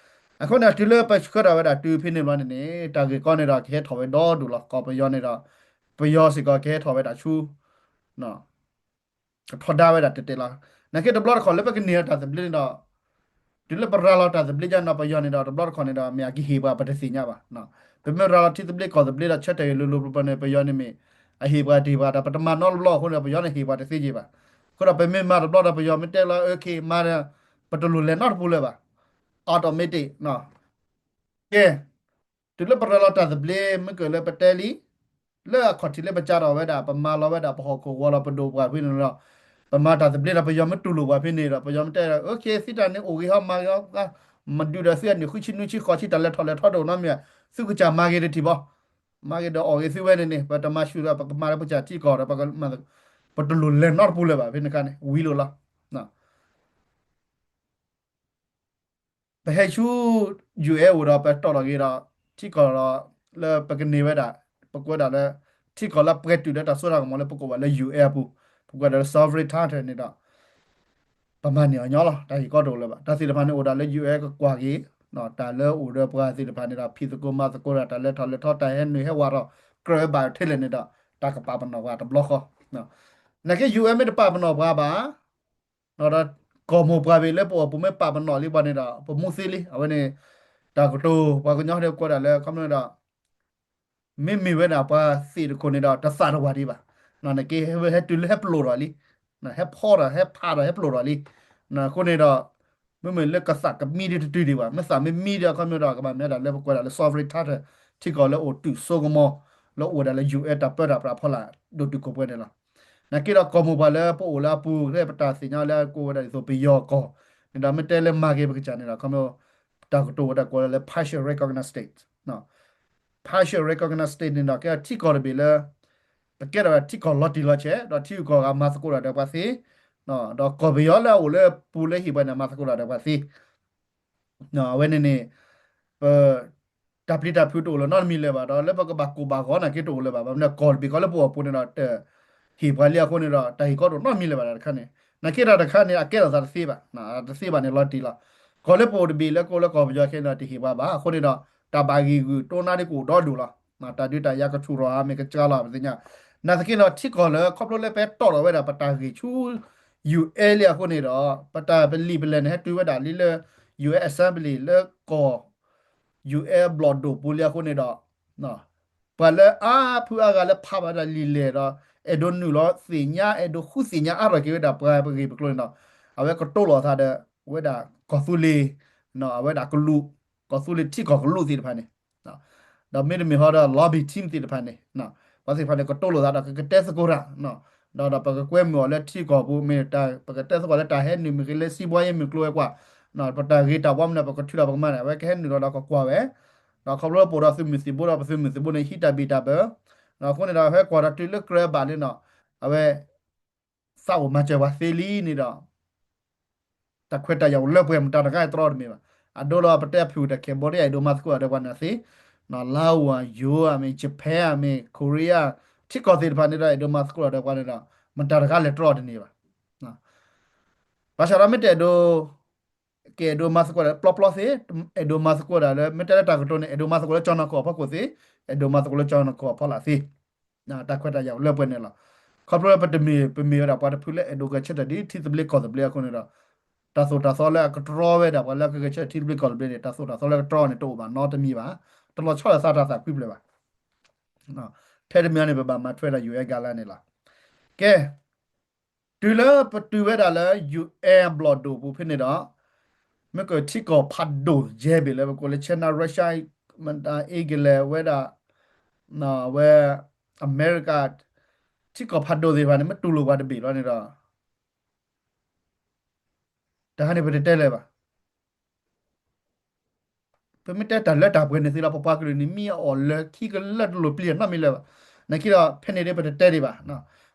အဃိန့ၣ် တုၤလၢပဆှၢထီၣ်ဝဲဒၣ်တုၤဖဲန့ၣ်ဘျီန့ၣ်န့ၣ် တၢ်ဂ့ၢ်ကီန့ၣ်ဒီး ကဟဲထီၣ်ဝဲဒီဒိၣ်လီၤ. ကီၢ်ပယီၤန့ၣ်ဒီး ပယီၤစ့ၢ်ကီးကဟဲထီၣ်ဝဲဒၣ်ဆူ ကထီဒါဝဲဒၣ်တဲာ်တဲာ်လီၤ. နာ်က့တဘျီတခီၣ်လၢပကန့ၢ်အီၤတၢ်သဘျ့န့ၣ်ဒီး တုၤလၢပရၤလီၤတၢ်သဘျ့ယါနီၤ ပယီၤန့ၣ်ဒီး တဘျီတခီၣ်န့ၣ်ဒီး မ့ၢ်အကဟ့ၣ်ပှၤပတသ့ၣ်ညါဘၣ်. ပမ့ၢ်ရၤလီၤထံသဘျ့ကီၢ်သဘျ့ဒီး ဆၢထၢၣ်ဂ့ၤလိၤလိၤပျီပျီန့ၣ် ပယီၤန့ၣ်မ့ၢ် အဟ့ၣ်ပှၤတဟ့ၣ်ပှၤဒီး ပတမၤနီတဘျီအဃိန့ၣ် ပယီၤန့ၣ်ဟ့ၣ်ပှၤတသ့က့ၤဘၣ်. အဃိဒီးပမ့ၢ်မၤတဘျီဒီး ပယီၤမ့ၢ်တဲလီၤ အၢ ခ့ မၤဒီး ပတလိၣ်လဲၤနီတပူၤလၢၤဘၣ်. automatic ကဲ တုၤလၢပရၤလီၤတၢ်သဘျ့ မ့ၢ်ကၢၢ်လၢပတဲလံ, လၢအခီၣ်ထံးလၢပကးထီၣ်ဝဲဒၣ် ပမၤလီၤဝဲဒၣ် ပဟီၣ်ခိၣ်ဝီလီၤ ပဒိၣ်ပှၤဖဲန့ၣ်ဒီး ပမၤတၢ်သဘျ့ဒီး ပယီၤမ့ၢ်တူၢ်လိာ်ပှၤဖဲန့ၣ်ဒီး ပယီၤမ့ၢ်တဲ အၢ ခ့ သုတၢ်န့ၣ်အိၣ်ဂ့ၤဟီ မၤဂ့ၤဟီ, မဒုးဒီးသုအနံၣ်ဃုဆံနွံဆံဃိးဆံ တၢ်လဲၤထီၣ်လဲၤထီတအိၣ်နီတမံၤ, သုကစၢ်မၤဂ့ၤတထံၣ်ဘၣ်. မၤဂ့ၤဒီးအီၣ်ဂ့ၤသုဝဲန့ၣ်န့ၣ် ပတမၤဆူၣ်ဒီး ပကမၤလၢပကစၢ်ထံကီၢ်ဒီး ပတလိၣ်လဲၤနီတပူၤလၢၤဘၣ် ဖဲန့ၣ်ခါန့ၣ် ဝံၤလိာ်လီၤ. ပဟဲဆူ UN အိၣ်ဒီး ပတီၢ်လီၤဂ့ၤဒီး ထံကီၢ်ဒီး လၢပကန့ၢ်ဝဲဒၣ် ပကွဲးဒၣ်လၢ ထံကီၢ်လၢပှဲၤတုာ်လၢတၢ်စိတၢ်ကမီၤလၢပကိးဘၣ်လၢ UN အပူၤ, ပကွဲးဒၣ်လၢ sovereign charter န့ၣ်ဒီး ပမၤန့ၢ်အီၤညီလီၤ. တၢ်ဂ့ၢ်ကီတအိၣ်လၢၤဘၣ်. တၢ်သ့ၣ်တဖၣ်န့ၣ်အိၣ်ဒၣ်လၢ UN ကကွၢ်က့ၤ, တၢ်လၢအိၣ်ဒီးပှၤသ့ၣ်တဖၣ်န့ၣ်ဒီး ဖံးသကိးမၤသကိးဒီး တၢ်လဲၤထီၣ်လဲၤထီ တၢ်ဟဲနုာ်ဟဲဝးဒီး ကြၢးဘၣ်ထဲလဲၣ်န့ၣ်ဒီး တၢ်ကပာ်ပနီၣ်ပှၤတဘျီဃီ. နာ်က့ UN မ့ၢ်တပာ်ပနီၣ်ပှၤဘၣ် ဒီးကီၢ်မိၢ်ပှၢ်ဘ့ၣ်လၢပအီၣ်ပူၤမ့ၢ်ပာ်ပနီၣ်လံပှၤန့ၣ်ဒီး ပမူသ့လံ. အဝဲန့ၣ် တၢ်ကတိၤပှၤကညီဟဲကွဲးဒၣ်လၢ ခီဖျိဒီး မ့မ့ၢ်ဝဲဒၣ်ပှၤသ့ၣ်တခိၣ်န့ၣ်ဒီး တသးတဝးဒံးဘၣ်. နာ်က့ ဟဲတုၤလၢဟဲပျိာ်ထီၣ်လံ, ဟဲဖီထီၣ် ဟဲဖးထီၣ် ဟဲပျိာ်ထီၣ်လံ. အဃိန့ၣ်ဒီး မ့မ့ၢ်လၢကသးကမံဒံးတတုၤဒံးဘၣ်. မ့ၢ်သးမ့ၢ်မံဒီး ခီဖျိဒီး ကဘၣ်မ့ၢ်ဒၣ်လၢပကွဲးဒၣ်လၢ sovereign charter ထံကီၢ်လၢအိၣ်တုၤစိကမီၤ လၢအိၣ်ဒၣ်လၢ UN တၢ်ပၢတၢ်ပြးဖီလာ် ဒိၣ်တုာ်ခိၣ်ပှဲၤန့ၣ်လီၤ. နာ်က့ဒီးကီၢ်မိၢ်ပှၢ်လၢပအိၣ်လၢအပူၤ လၢပတၢ်သ့ၣ်ညါလၢအကိးဝဲဒၣ်ဒ်သိးပယီၤကီၢ်န့ၣ်ဒီး မ့ၢ်တဲလၢမၤက့ၤပကစၢ်န့ၣ်ဒီး ခီဖျိ တၢ်ကတိၤဝဲဒၣ်ကိးလၢ partial recognize state, partial recognize state န့ၣ်ဒီး ကဲထံကီၢ်တဘ့ၣ်လၢ ပကဲထီၣ်ဝဲဒၣ်ထံကီၢ်လီၤတံၢ်လီၤဆဲး ဒီးထံဂုၤကီၢ်ဂၤမၤသကိးတၢ်ဒီးပှၤသ့, ဒီးကီၢ်ပယီၤလၢအအိၣ်လၢပူၤလၢဟ့ၣ်ပှၤန့ၣ် မၤသကိးတၢ်ဒီးပှၤသ့ အဝဲန့ၣ်န့ၣ် ပ တၢ်ပျံၤတၢ်ဖုးတအိၣ်လၢၤနီတမံၤလၢၤဘၣ် ဒီးလၢပကဘၣ်ကိၢ်ဘၣ်ဂီၤနာ်က့တအိၣ်လၢၤဘၣ်. ဘၣ်မနုၤ ကီၢ်တဘ့ၣ်ကီၢ်လၢပအိၣ်ပူၤန့ၣ်ဒီး တဟ့ၣ်ပှၤလံအဃိန့ၣ်ဒီး တၢ်ဟ့ၣ်ကီတအိၣ်နီတမံၤလၢၤဘၣ်တၢ်တခါန့ၣ်. နာ်က့တၢ်တခါန့ၣ် အကဲထီၣ်သးတသ့ဘၣ်, တသ့ဘၣ်န့ၣ်လီၤတံၢ်လီၤ. ကီၢ်လၢပအိၣ်တဘ့ၣ်လၢကအိၣ်လၢကီၢ်ပယီၤခဲန့ၣ်ဒီး တဟ့ၣ်ပှၤဘၣ်. အဃိန့ၣ်ဒီး တၢ်ဘၣ်ဂံာ်ဂုာ်တိၢ်နါဒ်ကအိၣ်ဒီဒူၣ်လီၤ. တၢ်ဒုးတၢ်ယၤကထူၣ်ထီၣ်ဧါ မ့ၢ်ကစှၤလီၤ ပသ့ၣ်ညါ. နာ်သက့ဒီး ထံကီၢ်လၢခီဖျိလၢပတီၢ်ထီၣ်ဝဲဒၣ်ပတၢ်ဂ့ၢ်ဆူ UN လံအဃိန့ၣ်ဒီး ပတၢ်ပလံာ်ပလဲၢ်န့ၣ် ဟဲတုၤဝဲဒၣ်လံလၢ UN Assembly လၢကီၢ် UN ဘျီၣ်ဒိၣ်ပူၤလံအဃိန့ၣ်ဒီး ပှၤလၢအါဖုအါဂၤလၢဖးဘၣ်တၢ်လံာ်လဲၢ်ဒီး အဲၣ်ဒိးနုာ်လီၤသ့ၣ်ညါ အဲၣ်ဒိးဃုသ့ၣ်ညါအါထီၣ်က့ၤဝဲဒၣ်ပှၤပဂ့ၢ်ပကျိၤန့ၣ်ဒီး အဝဲကတိၤလိာ်အသးဒီး ဝဲဒၣ်ကီၢ်သူလ့ၤ အဝဲဒၣ်ကလူး ကီၢ်သူလ့ၤထံကီၢ်ကလူးသ့ၣ်တဖၣ်န့ၣ် ဒီးမ့တမ့ၢ်ဟီဒီး lobby team သ့ၣ်တဖၣ်န့ၣ် ပှၤသ့ၣ်တဖၣ်န့ၣ် ကတိၤလိာ်သးဒီးကကတဲသကိးတၢ် ဒီးဒီးပကကွဲမုာ်အီၤလၢထံကီၢ်ပူၤ မ့ၢ်တၢ် ပကတဲသကိးလၢတၢ်ဟဲနုာ်မ့ၢ်ဂ့ၤလၢစံးဘှါယဲမ့ၢ်ကျိၤဝဲၤကွာ် ပတၢ်ဂ့ၤတၢ်ဝါမနုၤ ပကထုးဒီးပကမၤန့ၣ် အဝဲကဟဲနုာ်လီၤဒီးကကွၢ်ဝဲ ဒီးခီဖျိပအိၣ်ဒီးသုးမုၢ်သံၣ်ဘိဒီးပသုးမုၢ်သံၣ်ဘိန့ၣ် ဟံးတၢ်ဘ့ၣ်တၢ်ဘၢ ဒီးအဃိန့ၣ်ဒီး ဟဲကွၢ်ဒီးတုၤလၢကြၢးဘၣ်လံနီၤ အဝဲ သးအိၣ်မၤစၢၤပှၤသ့လံန့ၣ်ဒီး တၢ်ခွဲးတၢ်ယာ်အိၣ်လၢပှဲၤ မတၤတဂၤတြီတမ့ၢ်ဘၣ်. အဒိဒီးပတဲအဖုၣ်တၢ် Cambodia အဲၣ်ဒိးမၤသကိးဒီးပှၤန့ၣ်သ့, Laos ယိၤ မ့ၢ် Japan မ့ၢ် Korea ထံကီၢ်သ့ၣ်တဖၣ်န့ၣ်ဒီး အဲၣ်ဒိးမၤသကိးဒီးပှၤန့ၣ်ဒီး မတၤတဂၤလဲၤတြီတန့ၢ်ဘၣ်. ဘၣ်ဆၣ်ဒီးမ့ၢ်တအဲၣ်ဒိး ကအဲၣ်ဒိးမၤသကိးဒီးပျီပျီသ့, အဲၣ်ဒိးမၤသကိးဒၣ်လၢ မ့ၢ်တဲလၢတၢ်ကတိၤန့ၣ် အဲၣ်ဒိးမၤသကိးလၢကၠီၤနီၢ်ကီၢ်အဖီခိၣ်သ့, အဲၣ်ဒိးမၤသကိးလၢကၠီၤနီၢ်ကီၢ်အဖီလာ်သ့ တၢ်ခွဲးတၢ်ယာ်အိၣ်လၢပှဲၤန့ၣ်လီၤ. ခီဖျိလၢပတမ့ၢ် ပမ့ၢ်ဝဲဒၣ်ပှၤတဖုလၢအဲၣ်ဒိးဂဲၤဆၢထၢၣ်ဒ်ထံသဘျ့ကီၢ်သဘျ့အဃိန့ၣ်ဒီး တၢ်သိၣ်တၢ်သီလၢအကတြီဝဲဒၣ်ပှၤလၢအကဂဲၤဆၢထၢၣ်ထံသဘျ့ကီၢ်သဘျ့န့ၣ် တၢ်သိၣ်တၢ်သီလၢကတြီန့ၣ် တအိၣ်ဘၣ်နီတမံၤဘၣ်. တလီၤဆီလၢသးတၢ်သးကွံဖျၢၣ်ဘၣ်. ထဲတမံၤန့ၣ် ပဘၣ်မၤထွဲဒီး ယူၢ်အဲၣ် ကလါန့ၣ်လီၤ. ကဲ တုၤလၢပတုၤဝဲဒၣ်လၢ ယူၢ်အဲၣ် ဘျီၣ်ဒိၣ်ပူၤဖဲန့ၣ်ဒီး မ့ၢ်ကထံကီၢ်ဖးဒိၣ်ယဲၢ်ဘ့ၣ်လၢပကိးလၢ China, Russia, မတၤ England ဝဲဒၣ် ဝဲ America ထံကီၢ်ဖးဒိၣ်သ့ၣ်တဖၣ်န့ၣ် မ့ၢ်တူၢ်လိာ်ပှၤတဘ့ၣ်လီၤန့ၣ်ဒီး တၢ်ဟါန့ၣ်ပတတဲလၢၤဘၣ်. ပမ့ၢ်တဲတၢ်လၢတၢ်ပှဲၤန့ၣ်သ့လီၤ ပပှၤကလုာ်န့ၣ် မံအီၣ်လၢခံကလၢာ်တလိၣ်ပျံၤနီတမံၤလၢၤဘၣ်. နာ်က့ဒီး ဖဲန့ၣ်ဒ်ပတတဲဒံးဘၣ်.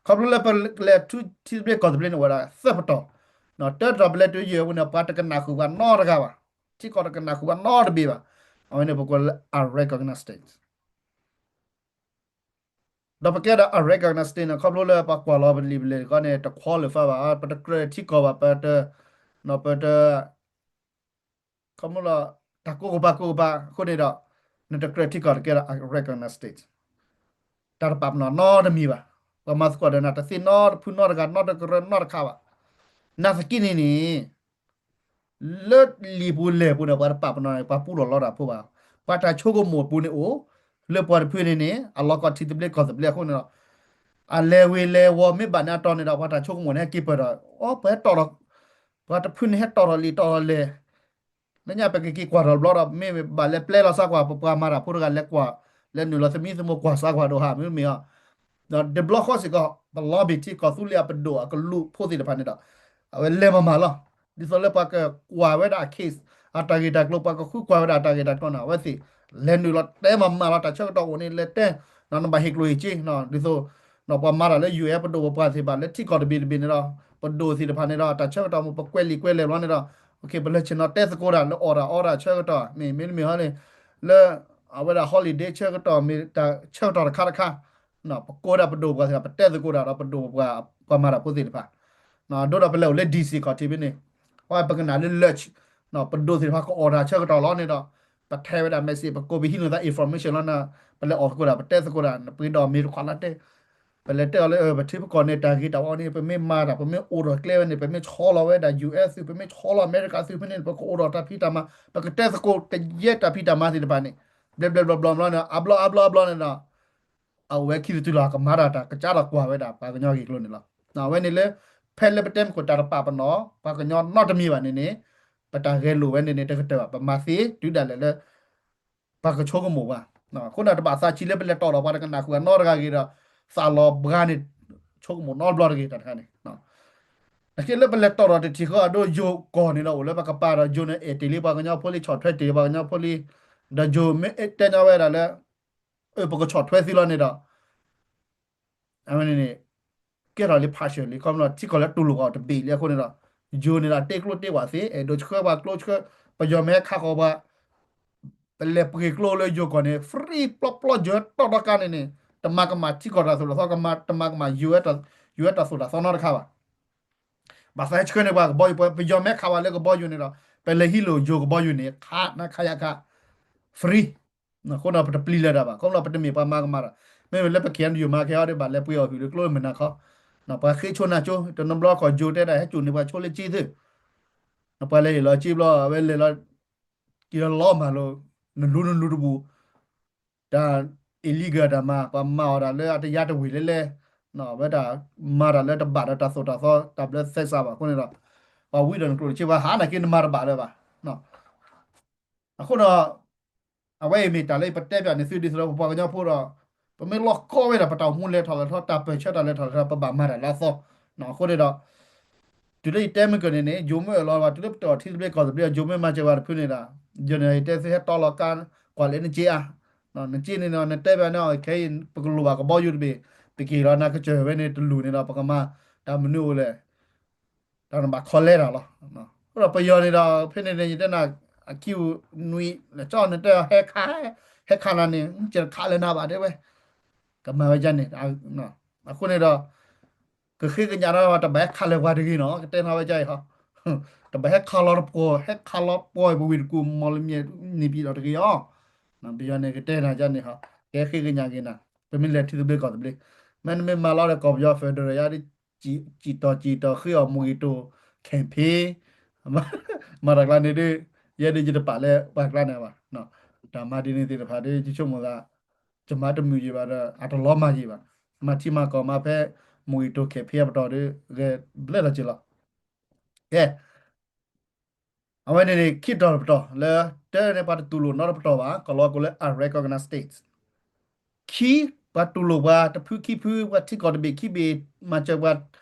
ခီဖျိလၢပလဲၤထူထံသဘျ့ကီၢ်သဘျ့န့ၣ် အိၣ်ဝဲဒၣ်သၢပတီၢ်, တၢတတီၢ်ပလဲၤတုၤယဲၢ်ပူၤန့ၣ် ပှၤတကနၣ်ဃုာ်ပှၤနီတဂၤဘၣ်, ထံကီၢ်တကနၣ်ဃုာ်ပှၤနီတဘ့ၣ်ဘၣ်. အဝဲန့ၣ်ပကိးလၢ unrecognized state ဒီးပကဲဒီး unrecognized state န့ၣ် ခီဖျိလၢပှၤကွၢ်လီၤပလံာ်ပလဲၢ်တခီန့ၣ် တ qualify ဘၣ်, ပတကြၢးထံကီၢ်ဘၣ်, ပတ ပတ ခီဖျိလၢ တၢ်ကိးကပၤကိးကပၤအဃိန့ၣ်ဒီး နတကြၢးထံကီၢ်တကဲဒီး unrecognized state တၢ်တပာ်ပနီၣ်နီတမံၤဘၣ်. ပှၤမၤသကိးဒီးနၤတသ့နီတဖုနီတဂၤနီတကရၢနီတခါဘၣ်. နာ်သက့န့ၣ်န့ၣ် လၢလံာ်ပူၤလဲၢ်ပူၤန့ၣ် ပှၤတပာ်ပနီၣ်န့ၣ် ပှၤပူထီၣ်လီတၢ်ဖိဘၣ်. ပှၤတၢ်ဆိကမိၣ်ပူၤန့ၣ်အိၣ် လၢပှၤတဖုန့ၣ်န့ၣ် အလီၢ်ကီၢ်ထံသဘျ့ကီၢ်သဘျ့အဃိန့ၣ်ဒီး အလဲၤဝ့ၤလဲၤဝီၤမ့ၢ်ဘၣ်န့ၣ်အတီၢ်န့ၣ်ဒီး ပှၤတၢ်ဆိကမိၣ်န့ၣ် ဟဲက့ၤပၢၢ်ဒီး အိ ပှၤဟဲတီၢ်ဒီး ပှၤတဖုန့ၣ်ဟဲတီၢ်ထီၣ်လံာ်တီၢ်ထီၣ်လဲၢ် လၢညါပကက့ၤကွၢ်ထီၣ်တဘျီဒီး မ့ၢ်ဘၣ်လဲၤပျဲလီၤစါကွၢ် ပပှၤမၤတၢ်ဖိတဂၤလဲၤကွၢ် လဲၤနုာ်လီၤသမံသမိးကွၢ်စါကွၢ်ဒိၣ်ဟးမ့ၢ်မ့ၢ်အီၤ ဒီးတဘျီဃီစ့ၢ်ကီး ပလီဘ့ၣ်ထံကီၢ်သူလ့ၤအပဒိၣ်အကလူးဖိသ့ၣ်တဖၣ်န့ၣ်ဒီး အဝဲလဲၤမၤမၤလီၤ. ဒ်သိးလၢပှၤကကွၢ်ဝဲဒၣ်အ case အတၢ်ဂ့ၢ်တၢ်ကျိၤ ပှၤကဃုကွၢ်ဝဲဒၣ်အတၢ်ဂ့ၢ်တၢ်ကျိၤန့ၣ် အဝဲသ့ၣ် လဲၤနုာ်လီၤတဲမၤမၤလီၤ တၢ်ဆၢကတီၢ်အိၣ်န့ၣ် လဲၤတဲ နဘၣ်ဟ့ၣ်ကျိၣ်ဟ့ၣ်စ့ ဒ်သိး ပှၤမၤတၢ်လၢ ယူၢ်အဲၣ် ပဒိၣ်ပပှၢ်သ့ၣ်တဖၣ်လၢထံကီၢ်တဘ့ၣ်တဘ့ၣ်န့ၣ်ဒီး ပဒိၣ်သ့ၣ်တဖၣ်န့ၣ်ဒီး တၢ်ဆၢကတီၢ်မ့ၢ်ပကွဲးလံာ်ကွဲးလဲၢ်ဘျီန့ၣ်ဒီး ပလၢဆ့ၣ်နီၤတဲသကိးတၢ်လၢအီၣ်တၢ်အီတၢ်ဆၢကတီၢ် မ့ၢ်မ့တမ့ၢ်ဟီန့ၣ် လၢ အဝဲဒၣ် holiday ဆၢကတီၢ်မ့ၢ်တၢ်ဆၢကတီၢ်တခါတခါ ပကိးဒၣ်ပဒိၣ်ပပှၢ်သ့ၣ်တဖၣ် ပတဲသကိးတၢ်ဒီးပဒိၣ်ပပှၢ် ပှၤမၤတၢ်ဖိသ့ၣ်တဖၣ် ဒ်ဒီးပလဲၤအိၣ်လၢ DC ခီၣ်ထံးဖဲန့ၣ် ပကနၣ်လၢလၢ ပဒိၣ်သ့ၣ်တဖၣ်ကအီၣ်တၢ်ဆၢကတီၢ်လီၤန့ၣ်ဒီး ပထဲးဝဲဒၣ် message ပကိးပဟံးန့ၢ်သး information လီၤန့ၣ် ပလဲၤအီၣ်သကိးတၢ် ပတဲသကိးတၢ် ပှ့ၤဒီးမ့ၢ်တခွးလီၤတဲ ပလဲၤတဲအီၤလၢ ပထံပကီၢ်န့ၣ် တၢ်ဂ့ၤတၢ်ဝါန့ၣ် ပမ့ၢ်မၤတၢ် ပမ့ၢ်အိၣ်ဒီးကျဲဝဲန့ၣ် ပမ့ၢ်ဆီလီၤဝဲဒၣ် ယူၢ်အဲၣ် သုး ပမ့ၢ်ဆီလီၤအမဲရကၤသုးဖဲန့ၣ် ပကအိၣ်ဒီးတၢ်ဖံးတၢ်မၤ ပကတဲသကိးကယဲၢ်တၢ်ဖံးတၢ်မၤသ့ၣ်တဖၣ်န့ၣ် ဘျဲဘျဲဘျီဘျီဘျီန့ၣ် အဘျီအဘျီအဘျီန့ၣ်ဒီး အဝဲခံတတုၤလီၤ ကမၤတၢ်တၢ်ကစးဒီးကွၢ်ဝဲဒၣ် ပှၤကညီဂ့ၢ်ကျိၤန့ၣ်လီၤ. အဝဲန့ၣ်လၢ ဖဲလၢပတဲမ့ၢ်ကီးတၢ်တပာ်ပနီၣ် ပှၤကညီနီတမံၤဘၣ်န့ၣ်န့ၣ် ပတၢ်ဂဲၤလိာ်ဝဲန့ၣ်န့ၣ် တကတၢၢ်ဘၣ် ပမၤသ့တုၤဒၣ်လဲာ်လၢ ပှၤကဆိကမိၣ်ပှၤ အဃိန့ၣ် တဘၣ်သးဆံးလၢပလဲၤတီၢ်ဒီးပှၤတကနၣ်ဃုာ်အနီတဂၤဂ့ၤဒီး သးလီၤဘှါန့ၣ် ဆိကမိၣ်နီတဘျီတဂ့ၤ တၢ်တခါန့ၣ် နာ်က့လၢပလဲၤတီၢ်ဒီးတထံၣ်ဃီအဒိ ယိၤကီၢ်န့ၣ်ဒီး အိၣ်လၢပကပၤဒီး ယိၤန့ၣ် အဲၣ်တ့ၢ်လံပှၤကညီဖိလံ ဆီၣ်ထွဲတ့ၢ်လံပှၤကညီဖိလံ ဒီးယိၤမ့ၢ်တဲညီဝဲဒၣ်လၢ အၢ ပကဆီၣ်ထွဲသုလီၤန့ၣ်ဒီး အဝဲန့ၣ်န့ၣ် ကဲထီၣ်လံ partial လံ ခီဖျိထံကီၢ်လၢတူၢ်လိာ်အီၤတဘ့ၣ်လံအဃိန့ၣ်ဒီး ယိၤန့ၣ်ဒီး တ့ကျိတ့ဝၣ်သ့ အဲၣ်ဒိးဆှၢပှၤကျိဆှၢ ပယီၤမ့ၢ်ဟဲခးဃီၤပှၤ ပလဲၤပှ့ၤကျိလၢယိၤကီၢ်န့ၣ် free ပျီပျီ ယိၤတီၢ်ဒီကါန့ၣ်န့ၣ် တမၤကမၣ်ထံကီၢ်တၢ်သိၣ်တၢ်သီ တမၤကမၣ် ယူၢ်အဲၣ် တၢ်သိၣ်တၢ်သီနီတခါဘၣ်. ဘၣ်သးဟဲဆှၢန့ၢ်ပှၤကဘီယူၤ ပယီၤမ့ၢ်ဟဲခးပှၤလၢကဘီယူၤန့ၣ်ဒီး ပလဲၤဟံးလိာ်ယိၤကဘီယူၤန့ၣ် ခးနခးယခး free အဃိန့ၣ် ပတပျံၤလၢၤတၢ်ဘၣ် ခီဖျိပတမ့ၢ်ပှၤမၤကမၣ်တၢ် မ့မ့ၢ်လၢပ KNU မၤကဟဲအီၤဒီး ဘၣ်လဲၤပှ့ၤအီၣ်ဟုၣ်လၢကျိလၢမုၢ်နၤခီ ပှၤဃ့ဆိနၤကၠိ တနီၤဘျီခီၣ်ယိၤတဲဒၣ် ဟဲစိာ်န့ၢ်ပှၤဆိလၢကၠ့သု ပှၤလဲၤဟ့ၣ်လီၤကၠ့ဘျီ အဝဲလဲၤလီၤ က့ၤလီၤလီၤမၢ်လိာ် နလူနလူတဘူၣ် တၢ် illegal တၢ်မၤ ပှၤမၤအီၣ်တၢ်လၢအတယါတဝ့ၢ်လဲၣ်လဲၣ် အဝဲဒၣ်မၤတၢ်လၢတဘၣ်ဒီးတၢ်သိၣ်တၢ်သီ တၢ်ဘျၢသဲစးဘၣ်အဃိန့ၣ်ဒီး ပှၤဝံဒီးနကျိၣ်တစ့ ပှၤဟးနာ်က့နမၤတဘၣ်လၢၤဘၣ်. အဃိဒီး အဝဲအံၤမ့ၢ်တၢ်လၢပတဲပၠးန့ၢ်သုဒ်သိးဒီးပပှၤကညီဖိဒီး ပမ့ၢ်လီၢ်ကီဝဲဒၣ် ပတၢ်အိၣ်မူလဲၤထီၣ်လဲၤထီ တၢ်ပၢၢ်ဆၢတၢ်လဲၤထီၣ်လဲၤထီ ပဘၣ်မၤတၢ်လၢအသီ. အဃိန့ၣ်ဒီး တုၤလၢယတဲမုၢ်ကၢၢ်န့ၣ်န့ၣ် ယိၤမ့ၢ်အၢၣ်လီၤဘၣ် တုၤလၢပတအီၣ်ထံသဘျ့ကီၢ်သဘျ့ ယိၤမ့ၢ်မၤစၢၤပှၤတဖုန့ၣ်ဒီး ယိၤန့ၣ် ယတဲသုဟဲတီလီၤကါ ကွၢ်လၢနစ့အါ, နစ့န့ၣ်ဒီး နတဲဘၣ်န့ၣ် ခဲအံၤ ပကလိၣ်ဘၣ်ကဘီယူၤတဘ့ၣ် ပက့ၤလီၤနၤကစၢၢ်ဝဲန့ၣ် တလူၢ်န့ၣ်ဒီး ပကမၤတၢ်မနုၤအိၣ်လဲၣ် တၢ်နဘၣ်ခီလဲတၢ်လီၤ. အဃိဒီးပယီၤန့ၣ်ဒီး ဖဲန့ၣ်န့ၣ် ယတဲနၤ အခံနွံ လၢကၠီန့ၣ်တဲ ဟဲခး ဟဲခးနၤန့ၣ် ကခးလၢနၤဘၣ်တဲဝဲ ကမၤဝဲဒ်န့ၣ် အဃိန့ၣ်ဒီး ကဃ့ကညးဒီး တဘၣ်ဟဲခးလၢၤပှၤတဂ့ၤနီၤ ကတဲနၤဝဲဒ်အံၤဟီ တဘၣ်ဟဲခးလီၤတပှီၢ် ဟဲခးလီၤပှီၢ်ပဝ့ၢ်တကူၣ် မီၢ်လမၠဲၣ်န့ၣ်ပံၤလီၤတဂ့ၤအီၤ. ပယီၤန့ၣ်ကတဲနၤဒ်န့ၣ်ဟီ ကဟဲဃ့ကညးက့ၤနၤ ပမ့ၢ်လဲၤထံသဘျ့ကီၢ်သဘျ့ မ့ၢ်နမ့ၢ်မၤလီၤဒီးကီၢ်ပယီၤ federal ယါဒ် စံၣ်တီၢ်စံၣ်တီၢ်ဃ့အီၤ မူဂံၢ်တိၢ် campaign မၤတၢ်ကျါန့ၣ်ဒီး ယဲဒ်ယတပာ်လၢပှၤကျါန့ၣ်ဘၣ်. တၢ်မၤဒ်န့ၣ်သ့ၣ်တဖၣ်ဒီး ယဆိကမိၣ်သး ယမၤတမုာ်ယံၤဘၣ်ဒီး အတလီၤမၢ်ယံၤဘၣ်. မၤထံမၤကီၢ်မၤဖဲ မူဂံၢ်တိၢ် campaign အပတီၢ်ဒီး ဂဲၤဘျဲၣ်လီၤက့ၤလီၤ. ကဲ အဝဲန့ၣ်န့ၣ် ခံတီၤတပတီၢ်လၢ တၢ်န့ၣ် ပှၤတတူၢ်လိာ်နီတပတီၢ်ဘၣ် ကလီကလၢ unrecognized state. ခံ, ပှၤတူၢ်လိာ်ပှၤတဖုခံဖု ပှၤထံကီၢ်တဘ့ၣ်ခံဘ့ၣ် မၤစၢၤပှၤ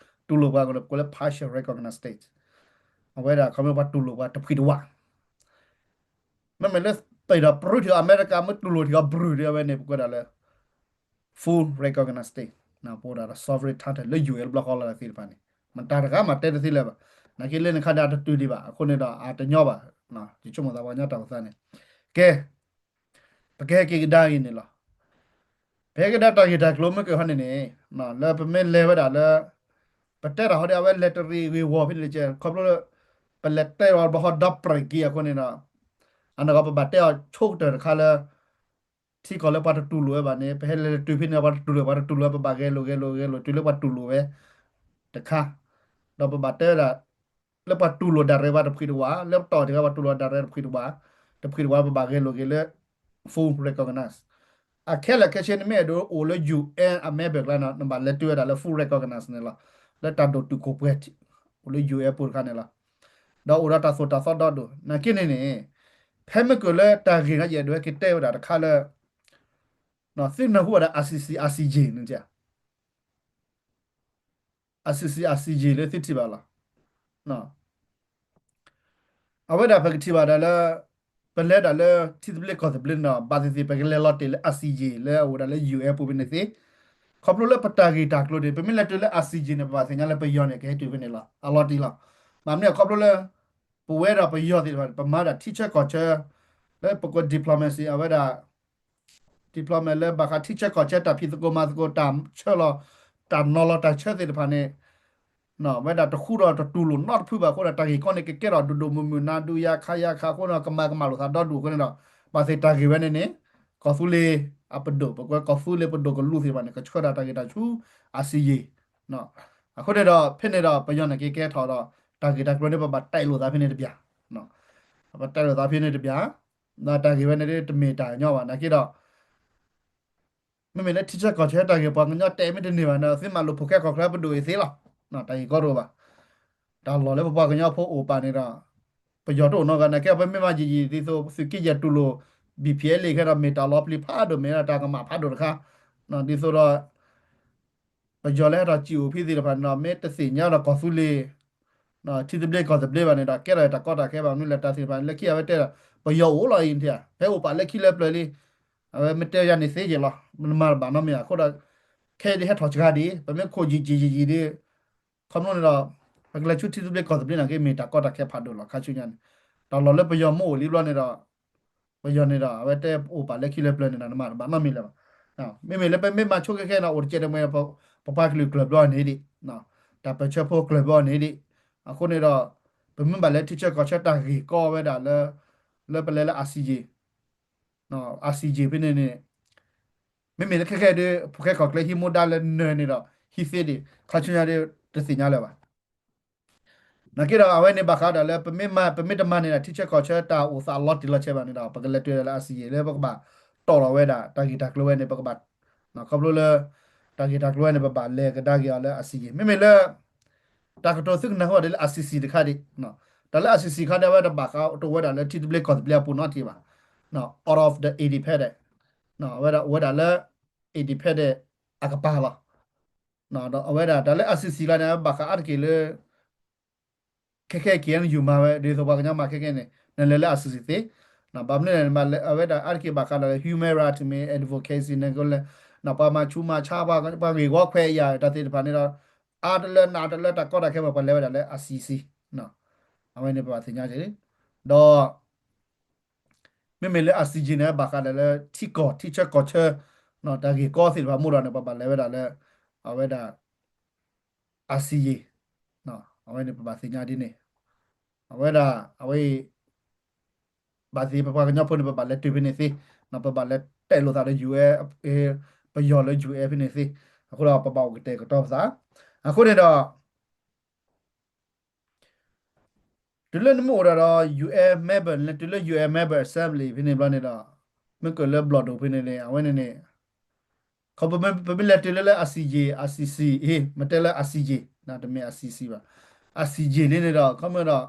တူၢ်လိာ်ပှၤ ကလီ partial recognized state. အဝဲဒၣ်ခီမ့ၢ်ပှၤတူၢ်လိာ်ပှၤတဖှံတဝး မ့မ့ၢ်လၢပဒီးပရူးထံး အမဲရကၤ မ့ၢ်တူၢ်လိာ်ထံးအီၤဘြူၤဒီး အဝဲန့ၣ် ပကွဲးဒၣ်လၢ full recognize state ပအိၣ်ဒၣ်ဒီး sovereign title လၢ ယူၢ်အဲၣ် လၢဘျီဃီလီၤသ့ၣ်တဖၣ်န့ၣ် မတၤတဂၤမၤတဲတသ့လၢၤဘၣ်. နာ်က့လၢနခါဒီးအတတုၤဒံးဘၣ် အဃိန့ၣ်ဒီးအတညီဘၣ်. ယဆိကမိၣ်သးပှၤကညီတၢ်အိၣ်သးန့ၣ် ကဲ ပကဟဲက့ၤကဒါအံၤန့ၣ်လီၤ. ပဟဲက့ၤကဒါတၢ်ဂ့ၢ်တၢ်ကျိၤမ့ၢ်ကဟီန့ၣ်န့ၣ် လၢပမ့ၢ်လဲၤဝဲဒၣ်လၢ ပတဲတၢ်ဟီဒီး အဝဲလဲၤတရံးဂ့ၢ်ဝီၤဖဲန့ၣ်လၢကဲ ခီဖျိလၢ ပလဲၤတဲအီၤဘျီဃီဒီးပြဲးက့ၤအဃိန့ၣ်ဒီး အနီၢ်ကီၢ်ပဘၣ်တဲအီၤဆိကတၢၢ်တခါလၢ ထံကီၢ်လၢပှၤတတူၢ်လိာ်ဝဲဘၣ်န့ၣ် ပဟဲလဲၤတုၤဖဲန့ၣ် ပှၤတတူၢ်လိာ် ပှၤတတူၢ်လိာ်ဝဲ ပဘၣ်ဂဲၤလိာ်ဂဲၤလိာ်ဂဲၤလိာ် တုၤလၢပှၤတူၢ်လိာ်ဝဲတခါ ဒီးပဘၣ်တဲဝဲဒၣ် လၢပှၤတူၢ်လိာ်ဒၣ်ရဲၣ်ပှၤတဖှံတဝး လၢပတီၢ်တခါ ပှၤတူၢ်လိာ်ဒၣ်ရဲၣ်တဖှံတဝး တဖှံတဝး ပဘၣ်ဂဲၤလိာ်က့ၤလၢ full recognize အခဲလၢာ်ခဲဆ့ နမ့ၢ်အဲၣ်ဒိးအိၣ်လၢ ယူၢ်အဲၣ် အ member ကျါန့ၣ် နဘၣ်လဲၤတုၤဝဲဒၣ်လၢ full recognize န့ၣ်လီၤ. လၢတၢ်ဒိၣ်တုာ်ခိၣ်ပှဲၤ အိၣ်လၢ ယူၢ်အဲၣ် ပူၤတခါန့ၣ်လီၤ. ဒီးအိၣ်ဒီးတၢ်သိၣ်တၢ်သီဒီဒိၣ် နာ်က့န့ၣ်န့ၣ် ဖဲမ့ၢ်ကၢၢ်လၢတၢ်ဂ့ၢ်န့ၣ် ယအဲၣ်ဒိးဟဲက့ၤတဲဝဲဒၣ်တခါလၢ သုနၢ်ဟူဝဲဒၣ် ICC ICJ န့ၣ် ICC ICJ လၢသုထံၣ်ဘၣ်လီၤ. အဝဲဒၣ်ပကထံၣ်ဘၣ်ဒၣ်လၢ ပလဲၤဒၣ်လၢထံသဘျ့ကီၢ်သဘျ့န့ၣ်ဒီး ဘၣ်သ့ၣ်သ့ၣ် ပကလဲၤလီၤတဲာ်လၢ ICJ လၢအအိၣ်ဒၣ်လၢ ယူၢ်အဲၣ် ပူၤဖဲန့ၣ်သ့, ခီဖျိလၢပတၢ်ဂ့ၢ်တၢ်ကျိၤန့ၣ် ပမ့ၢ်လဲၤတုၤလၢ ICJ န့ၣ် ပဘၣ်သ့ၣ်ညါလၢပယီၤန့ၣ် ကဟဲတုၤဖဲန့ၣ်လီၤ. အလီၤတံၢ်လီၤ. ဘၣ်မနုၤလဲၣ် ခီဖျိလၢ ပဝဲဒၣ်ပယီၤသ့ၣ်တဖၣ်န့ၣ် ပမၤဒၣ်ထံဆၢကီၢ်ဆၢ လၢပကိး diplomacy အဝဲဒၣ် diplomat လၢဘၣ်ဃးထံဆၢကီၢ်ဆၢ တၢ်ဖံးသကိးမၤသကိး တၢ်ဆၢလီၤ တၢ်နီၤလီၤတၢ်ဆၢသ့ၣ်တဖၣ်န့ၣ် ဝဲဒၣ်တဃူဒီးတတူၢ်လိာ်နီတဖုဘၣ်အဃိဒီး တၢ်ဂ့ၢ်ကီန့ၣ် ကကဲထီၣ်ဒိၣ်ဒိၣ်မုၢ်မုၢ် နၤဒုးယၤခးယၤခးအဃိန့ၣ် ကမၤကမၣ်လိာ်သးဒီဒူၣ်အဃိန့ၣ်ဒီး ဘၣ်သ့ၣ်တၢ်ဂ့ၢ်ဝဲန့ၣ်န့ၣ် ကီၢ်သူလ့ၤအပဒိၣ် ပကွဲးကီၢ်သူလ့ၤပဒိၣ်ကလူးသ့ၣ်တဖၣ်န့ၣ် ကဆှၢဒၣ်တၢ်ဂ့ၢ်တၢ်ဆူ ICJ အဃိန့ၣ်ဒီး ဖဲန့ၣ်ဒီး ပယီၤန့ၣ်က့ၤကဲထီၣ်ဒီး တၢ်ဂ့ၢ်တၢ်ကျိၤန့ၣ် ပဘၣ်တဲလိာ်သးဖဲန့ၣ်တဘျီ ပတဲလိာ်သးဖဲန့ၣ်တဘျီ တၢ်ဂ့ၢ်ဝဲန့ၣ်တမ့ၢ်တၢ်ညီဘၣ် နာ်က့ဒီး မ့မ့ၢ်လၢထံဆၢကီၢ်ဆၢတၢ်ဂ့ၢ် ပှၤကညီတဲမ့ၢ်တန့ၢ်ဘၣ်န့ၣ် သုမၤလိာ်ဖိၣ်ဃဲကီၢ်ချၢပဒိၣ်အံၤသ့လီၤ. တၢ်ဂ့ၢ်ကီတအိၣ်ဘၣ်. တၢ်လီၢ်လၢပပှၤကညီဖိအိၣ်ပာ်န့ၣ်ဒီး ပယီၤတအိၣ်နီတဂၤ နာ်က့ပမ့ၢ်မၤယံာ်ယံာ် ဒ်သိးသုးက့ယဲၢ်တူၢ်လိာ် BPLA ခဲဒီး မ့ၢ်တၢ်လီၤပျံၤဖးဒိၣ် မ့ၢ်တၢ်ကမၣ်ဖးဒိၣ်တခါ ဒ်သိးဒီး ပယီၤလၢဟဲထီၣ်စံၣ်အိၣ်ဖဲသ့ၣ်တဖၣ်န့ၣ်ဒီး မ့ၢ်တသ့ၣ်ညါဒီးကီၢ်သူလ့ၤ ထံသဘျ့ကီၢ်သဘျ့ဘၣ်န့ၣ်ဒီး ကဲထီၣ်တၢ်ကီတၢ်ခဲဘၣ် မနုၤလဲၣ် တၢ်သ့ၣ်တဖၣ်လၢခံအဝဲတဲဒီး ပယီၤအိၣ်လီၤအံၤန့ၣ် ဖဲအိၣ်ပာ်လၢခံလၢပျၢၤလံ အဝဲမ့ၢ်တဲယၤန့ၣ်သ့က့ၤလီၤ နမၤတဘၣ်နီတမံၤအဃိဒီး ခဲအံၤဒ်ဟဲထီၣ်စှၤဒံး ပမ့ၢ်ခိၣ်ယံာ်ယံာ်ယံာ်ယံာ်ဒီး ခီဖျိန့ၣ်ဒီး ပကလဲၤဆူထံသဘျ့ကီၢ်သဘျ့နာ်က့ မ့ၢ်တၢ်ကီတၢ်ခဲဖးဒိၣ်လီၤ ခါဆူညါန့ၣ် တၢ်လီၢ်လၢပယီၤမ့ၢ်အိၣ်လံဘျီန့ၣ်ဒီး ပယီၤန့ၣ်ဒီး အဝဲတဲအိၣ်ပာ်လၢခံလၢပျၢၤန့ၣ်ဒီး နမၤတဘၣ်နီတမံၤလၢၤဘၣ်. မ့မ့ၢ်လၢပမ့ၢ်မၤဆိကဲခဲန့ၣ် အိၣ်တကဲးတမှဲၤ ပပှၤကလုာ်ကျၢၤဘျီန့ၣ်ဒံး တၢ်ပၢၢ်ဆၢဖိကျၢၤဘျီန့ၣ်ဒံး အဃိန့ၣ်ဒီး ပမ့ၢ်ဘၣ်လၢထံဆၢကီၢ်ဆၢတၢ်ဂ့ၢ်ကီဝဲဒၣ်လၢ လၢပလဲၤလၢ ICJ ICJ ဖဲန့ၣ်န့ၣ် မ့မ့ၢ်လၢခဲခဲဒီး ဖိၣ်ဃဲကီၢ်ချၢဟံးမူဒါလၢနၢၤန့ၣ်ဒီး ဟံးသ့ဒံး ခါဆူညါဒီး တသ့ၣ်ညါလၢၤဘၣ်. နာ်က့ဒီးအဝဲန့ၣ်ဘၣ်ဃးဒီးလၢ ပမ့ၢ်မၤ ပမ့ၢ်တမၤန့ၣ်ဒီး ထံဆၢကီၢ်ဆၢတၢ်အိၣ်သးအလီၤတံၢ်လီၤဆဲးဘၣ်န့ၣ်ဒီး ပကလဲၤတုၤဒီးလၢ ICJ လၢပကဘၣ်တီၢ်လီၤဝဲဒၣ် တၢ်ဂ့ၢ်တၢ်ကျိၤဝဲန့ၣ် ပကဘၣ် ခီဖျိလၢ တၢ်ဂ့ၢ်တၢ်ကျိၤဝဲန့ၣ် ပဘၣ်လဲၤကဒါက့ၤအီၤလၢ I C J မ့မ့ၢ်လၢ တၢ်ကတိၤသုကနၢ်ဟူဒ်လၢ I C C တခါဒံး, တၢ်လၢ I C C ခါဒံး အဝဲတဘၣ်ဃးတအိၣ်ဝဲဒၣ်လၢထံသဘျ့ကီၢ်သဘျ့အပူၤနီတထံၣ်ဘၣ်. အ of the independent, အဝဲဒၣ်အိၣ်ဝဲဒၣ်လၢ independent အကပၤလီၤ. ဒီးအဝဲဒၣ်တၢ်လၢ I C C ခါန့ၣ် အဝဲဘၣ်ဃးအါတက့ၢ်လၢ ခဲခဲ K N U မၤဝဲ ဒ်သိးပှၤကညီမၤခဲခဲန့ၣ် နလဲၤလၢ I C C သ့, ဘၣ်မနုၤလဲၣ် အဝဲဒၣ်အါတက့ၢ်ဘၣ်ဃးဒီးလၢ human right မ့ၢ် advocacy န့ၣ်ကလဲၣ်, ပှၤမၤဆူးမၤဆါ ပှၤဂ့ၢ်ဝီခွဲးယာ်တၢ်သ့ၣ်တဖၣ်န့ၣ်ဒီး အါတလၢနးတလၢတၢ်ကီတၢ်ခဲ ပှၤလဲၤဝဲဒၣ်လၢ I C C, အဝဲန့ၣ်ပဘၣ်သ့ၣ်ညါက့ၤ, ဒီး မ့မ့ၢ်လၢ I C J န့ၣ် ဘၣ်ဃးဒီးလၢထံကီၢ် ထံဆၢကီၢ်ဆၢ တၢ်ဂ့ၢ်ကီသ့ၣ်တဖၣ်မ့ၢ်ဒီးန့ၣ် ပဘၣ်လဲၤဝဲဒၣ်လၢ အဝဲဒၣ် I C J, အဝဲန့ၣ်ပဘၣ်သ့ၣ်ညါဒ်န့ၣ်, အဝဲဒၣ် အဝဲအံၤ ဘၣ်သ့ၣ်ပပှၤကညီဖိန့ၣ် ပဘၣ်လဲၤတုၤဖဲန့ၣ်သ့, ပဘၣ်လဲၤတဲလိာ်သးဒီး U N, ပယီၤလၢ U N ဖဲန့ၣ်သ့, အဃိဒီးပဘၣ်အိၣ်ကတဲာ်ကတီၤပသး, အဃိန့ၣ်ဒီး တုၤလၢနမ့ၢ်အိၣ်ဒီးဒီး U N member လဲၤတုၤလၢ U N member assembly ဖဲန့ၣ်ဘျီန့ၣ်ဒီး မ့ၢ်ကၢၢ်လၢဘျီၣ်ဒိၣ်ဖဲန့ၣ်န့ၣ် အဝဲန့ၣ်န့ၣ် ခီပမ့ၢ်လဲၤတုၤလၢလၢ I C J, I C C, မ့ၢ်တဲလၢ I C J, တမ့ၢ် I C C ဘၣ်, I C J လံန့ၣ်ဒီး ခီမ့ၢ်ဒီး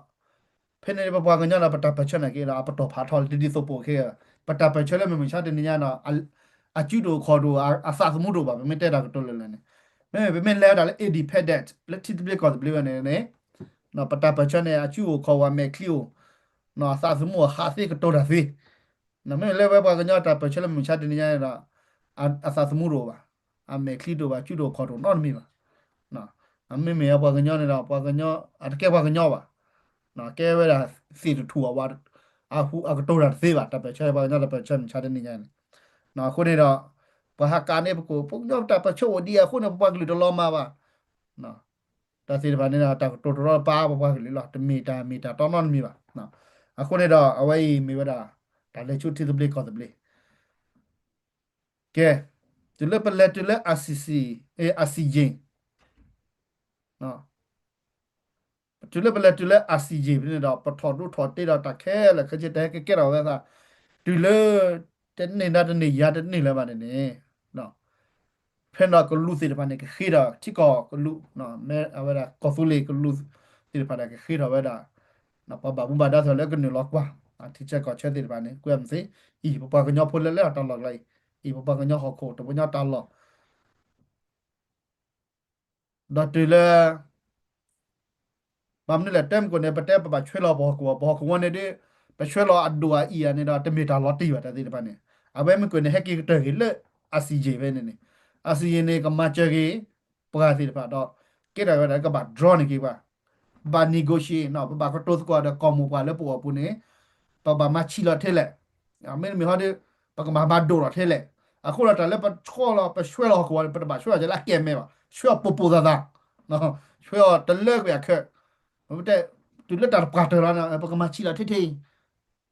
ဖဲန့ၣ်ပပှၤကညီဒီး ပတၢ်ပၢၢ်ဆၢန့ၣ်က့ဒီး အပတီၢ်ဖးထီလံ တဒ်သိးပအိၣ်ခဲအံၤ, ပတၢ်ပၢၢ်ဆၢလၢမုၢ်မဆါတနံၤညါဒီး အစုဒိၣ်ခီၣ်ဒိၣ် အသးသမူဒိၣ်ဘၣ်, ပမ့ၢ်တဲတၢ်ကတိၤလၢလၢ်န့ၣ်, မ့မ့ၢ်ပမ့ၢ်လဲၤဝဲဒၣ်လၢ independent လၢထံသဘျ့ကီၢ်သဘျ့ဝဲန့ၣ်န့ၣ် ပတၢ်ပၢၢ်ဆၢန့ၣ် အစုအိၣ်ခီၣ်ဝဲ အမဲာ်ချံအိၣ်, အသးသမူအဟးသ့ကတိၤတၢ်သ့, မ့မ့ၢ်လၢဝဲပှၤကညီတၢ်ပၢၢ်ဆၢလၢမုၢ်မဆါတနံၤညါန့ၣ်ဒီး အသးသမူတအိၣ်ဘၣ်, အမဲာ်ချံတအိၣ်ဘၣ်, စုဒိၣ်ခီၣ်ဒိၣ်နီတမံၤဘၣ်, မ့မ့ၢ်အပှၤကညီန့ၣ်ဒီး ပှၤကညီ အတကဲပှၤကညီဘၣ်, ကဲဝဲဒၣ်သ့ၣ်တထူၣ်အဝဲ အဟူးအကတိၤတၢ်တသ့ဘၣ်, တၢ်ပၢၢ်ဆၢ ပှၤကညီတၢ်ပၢၢ်ဆၢမုၢ်မဆါတနံၤညါန့ၣ်, အဃိန့ၣ်ဒီး ပှၤဟးကးန့ၢ်ပကိာ် ပှၤကညီတၢ်ပၢၢ်ဆၢအိၣ်ဒံးအဃိန့ၣ် ပပှၤကလုာ်တလီၤမၢ်ဘၣ်, တၢ်သ့ၣ်တဖၣ်န့ၣ်ဒီး တၢ်ကတိၤတရီတပါပပှၤကလုာ်လီၤ, တမ့ၢ်တၢ်မ့ၢ်တၢ်တီနီတမံၤဘၣ်, အဃိန့ၣ်ဒီး အဝဲအံၤမ့ၢ်ဝဲဒၣ် တၢ်လဲၤဆူထံသဘျ့ကီၢ်သဘျ့, ကဲ, တုၤလၢပလဲၤတုၤလၢ I C C, အ့ I C J တုၤလၢပလဲၤတုၤလၢ I C J ဖဲန့ၣ်ဒီး ပထီၣ်ဒိထီၣ်တ့ဒီးတၢ်ခဲလၢာ်ခဲဆ့ တၢ်ဟဲကကဲထီၣ်ဝဲသး, တုၤလၢ တန့ၢ်နၤတန့ၢ်ယၤတန့ၢ်လၢၤဘၣ်န့ၣ်န့ၣ်, ဖဲန့ၣ်ဒီးကလူးသ့ၣ်တဖၣ်န့ၣ် ကဃ့ဒီးထံကီၢ်ကလူး, မ့ၢ်အဝဲဒၣ်ကီၢ်သူလ့ၤကလူးသ့ၣ်တဖၣ်ဒီးကဃ့ထီၣ်ဝဲဒၣ်, ပှၤဘၣ်မူဘၣ်ဒါသ့ၣ်လၢကနုာ်လီၤကွၢ်, ထံဆၢကီၢ်ဆၢသ့ၣ်တဖၣ်န့ၣ် ကွဲမုာ်သ့, အံၤ ပပှၤကညီဖိလၢလဲၤတၢ်လီၢ်ကျါအံၤ, အံၤ ပပှၤကညီဟီၣ်ခိၣ်တဘိညါတၢ်လီၢ် ဒီးတုၤလၢ ဘၣ်မနုၤလဲၣ် တဲမ့ၢ်ကွၢ်န့ၣ် ပတဲပဘၣ်ဆွဲလီၤပဟီၣ်ကဝီၤ, ပဟီၣ်ကဝီၤန့ၣ်ဒီး ပဆွဲလီၤအဒိၣ်အအံၤဧါန့ၣ်ဒီး တမ့ၢ်တၢ်လီၤတံၢ်ဘၣ် တၢ်သ့ၣ်တဖၣ်န့ၣ်, အဝဲမ့ၢ်ကွၢ်န့ၣ် ဟဲက့ၤကတၢၢ်က့ၤလၢ I C J ဖဲန့ၣ်န့ၣ်, I C J န့ၣ် ကမၤစၢၤက့ၤ ပှၤသ့ၣ်တဖၣ်ဒီး ကဲထီၣ်ဝဲဒၣ်ကဘၣ် draw န့ၢ်က့ၤပှၤ, ဘၣ် negotiate နီၤ, ပဘၣ်ကတိၤသကိးဒီးကီၢ်မိၢ်ပှၢ်လၢပအိၣ်အပူၤန့ၣ်, ပဘၣ်မၤဆံးလီၤထဲလဲၣ်, မ့တမ့ၢ်ဟီဒီး ပကဘၣ်မၤဒိၣ်ထီၣ်ထဲလဲၣ်, အဃိဒီးတၢ်လၢပဆီလီၤ ပဆွဲလီၤဟီၣ်ကဝီၤန့ၣ် ပတဘၣ်ဆွဲအီၤလၢအကဲမဲာ်ဘၣ်, ဆွဲအီၤပိာ်ပိာ်သၣ်သၣ်, ဆွဲအီၤတလၢကွံာ်အခၢး, ပတဲ တုၤလၢတၢ်တပှၢ်တၢၢ်လီၤန့ၣ် ပကမၤဆံးလီၤထဲထဲ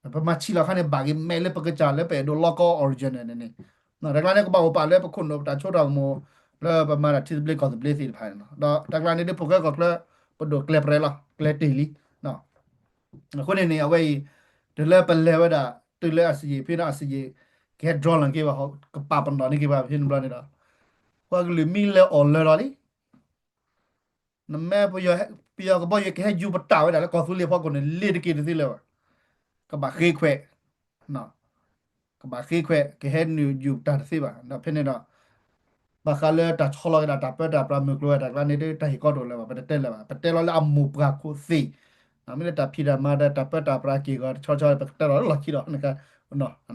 အံၤ ပမၤဆံးလီၤခါန့ၣ် ဘၣ်က့ၤမဲာ်လၢပကစၢ်လၢပအဲၣ်ဒိးလီကီ original န့ၣ်န့ၣ်, တၢ်ကျါန့ၣ် ကဘၣ်အိၣ်ပာ်လၢပခိၣ်နူာ်ပတၢ်ဆိတၢ်ကမူၤ လၢပမၤတၢ်ထံသဘျ့ကီၢ်သဘျ့သ့ၣ်တဖၣ်န့ၣ်လီၤ. ဒီးတၢ်ကျါန့ၣ်ဒ်ဖိၣ်ဃဲကီၢ်ချၢ ပဒိၣ်ကျဲပြဲလီၤ ကျဲတ့ၢ်လံ. အဃိန့ၣ်န့ၣ် အဝဲအံၤ တုၤလၢပလဲၤဝဲဒၣ် တုၤလၢ I C J ဖဲန့ၣ် I C J ကဟဲ draw လီၤက့ၤဘၣ် ကပာ်ပနီၣ်န့ၢ်က့ၤဘၣ်ဖဲန့ၣ်ဘျီန့ၣ်ဒီး ပှၤကလုာ်မံလၢအီၣ်လၢလီၤလံ နမ့ၢ်ပယီၤ ပယီၤကဘီယူၤ ကဟဲယူၤပတၢ်ဝဲဒၣ်လၢကီၢ်သူလ့ၤဖီခိၣ်န့ၣ် လ့ၤတက့ၤတသ့လၢၤဘၣ်. ကဘၣ်ဃ့ခွဲး, ကဘၣ်ဃ့ခွဲး ကဟဲနုာ်ယူၤပတၢ်တသ့ဘၣ်. ဒီးဖဲန့ၣ်ဒီး ဘၣ်ဃးလၢတၢ်ဆီလီၤက့ၤဒၣ်တၢ်ပၢတၢ်ပြးမုၢ်ကျိၤဝဲဒၣ်တၢ်ကျါန့ၣ် တၢ်ဟ့ၣ်ကီတအိၣ်လၢၤဘၣ်, ပတတဲလၢၤဘၣ်. ပတဲလီၤလၢအမိၢ်ပှၢ်ခိၣ်သ့ၣ်, မ့ၢ်လၢတၢ်ဖံးတၢ်မၤဒီးတၢ်ပၢတၢ်ပြးက့ၤဂီၤတဆီဆီ ပကတဲလီၤလၢလီၢ်ခံဒီး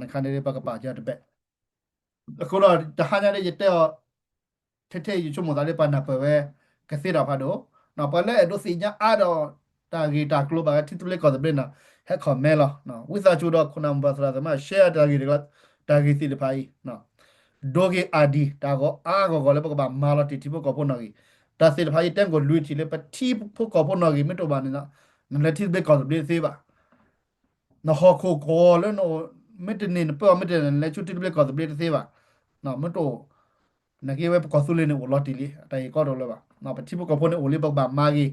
နခါန့ၣ် ပကပာ်က့ၤအီၤတဘဲ အဃိဒီး တဟါညါဒီး ယတဲအီၤ ထဲထဲ ယဆိကမိၣ်သးလၢပှၤနၢ်ပၢၢ်ဝဲ ကသ့ထီၣ်ဖးဒိၣ်, ပှၤလၢအဲၣ်ဒိးသ့ၣ်ညါအါဒီး တၢ်ဂ့ၢ်တၢ်ကျိၤဘၣ်ဝဲထံသဘျ့ကီၢ်သဘျ့န့ၣ် ဟဲ comment လီၤ. ဝံသးစူၤဒီး ခိၣ်နၢ်မိၢ်ပၢ်သရၣ်သမါ share တၢ်ဂ့ၢ်တၢ်ကျိၤ တၢ်ဂ့ၢ်သ့ၣ်တဖၣ်အံၤ ဒိဂ့ၤအါဒံး တၢ်ဂီၤအါဂီၢ်ဂီၢ်လၢပကဘၣ်မၤလီၤတံၢ်ထံဖိကီၢ်ဖိနီၣ်ဂံၢ်, တၢ်သ့ၣ်တဖၣ်အံၤ တဲမ့ၢ်ကီၢ်လွံၢ်ထံၣ်လၢပထံဖိကီၢ်ဖိနီၣ်ဂံၢ် မ့ၢ်တအိၣ်ဘၣ်န့ၣ် နလဲၤထံသဘျ့ကီၢ်သဘျ့တသ့ဘၣ်. နဟီၣ်ခိၣ်ကဝီၤလၢနအိၣ် မ့ၢ်တန့ၢ်နပၢအီၤ မ့ၢ်တန့ၢ်နလဲၤဆူထံသဘျ့ကီၢ်သဘျ့တသ့ဘၣ်. မ့ၢ်တအိၣ် နာ်က့ဝဲပကီၢ်သူလ့ၤန့ၣ်အိၣ်လီၤတံၢ်လံ တၢ်ဂ့ၢ်ကီတအိၣ်လၢၤဘၣ်. ပထံဖိကီၢ်ဖိန့ၣ်အိၣ်လံ ပကဘၣ်မၤဂ့ၤ.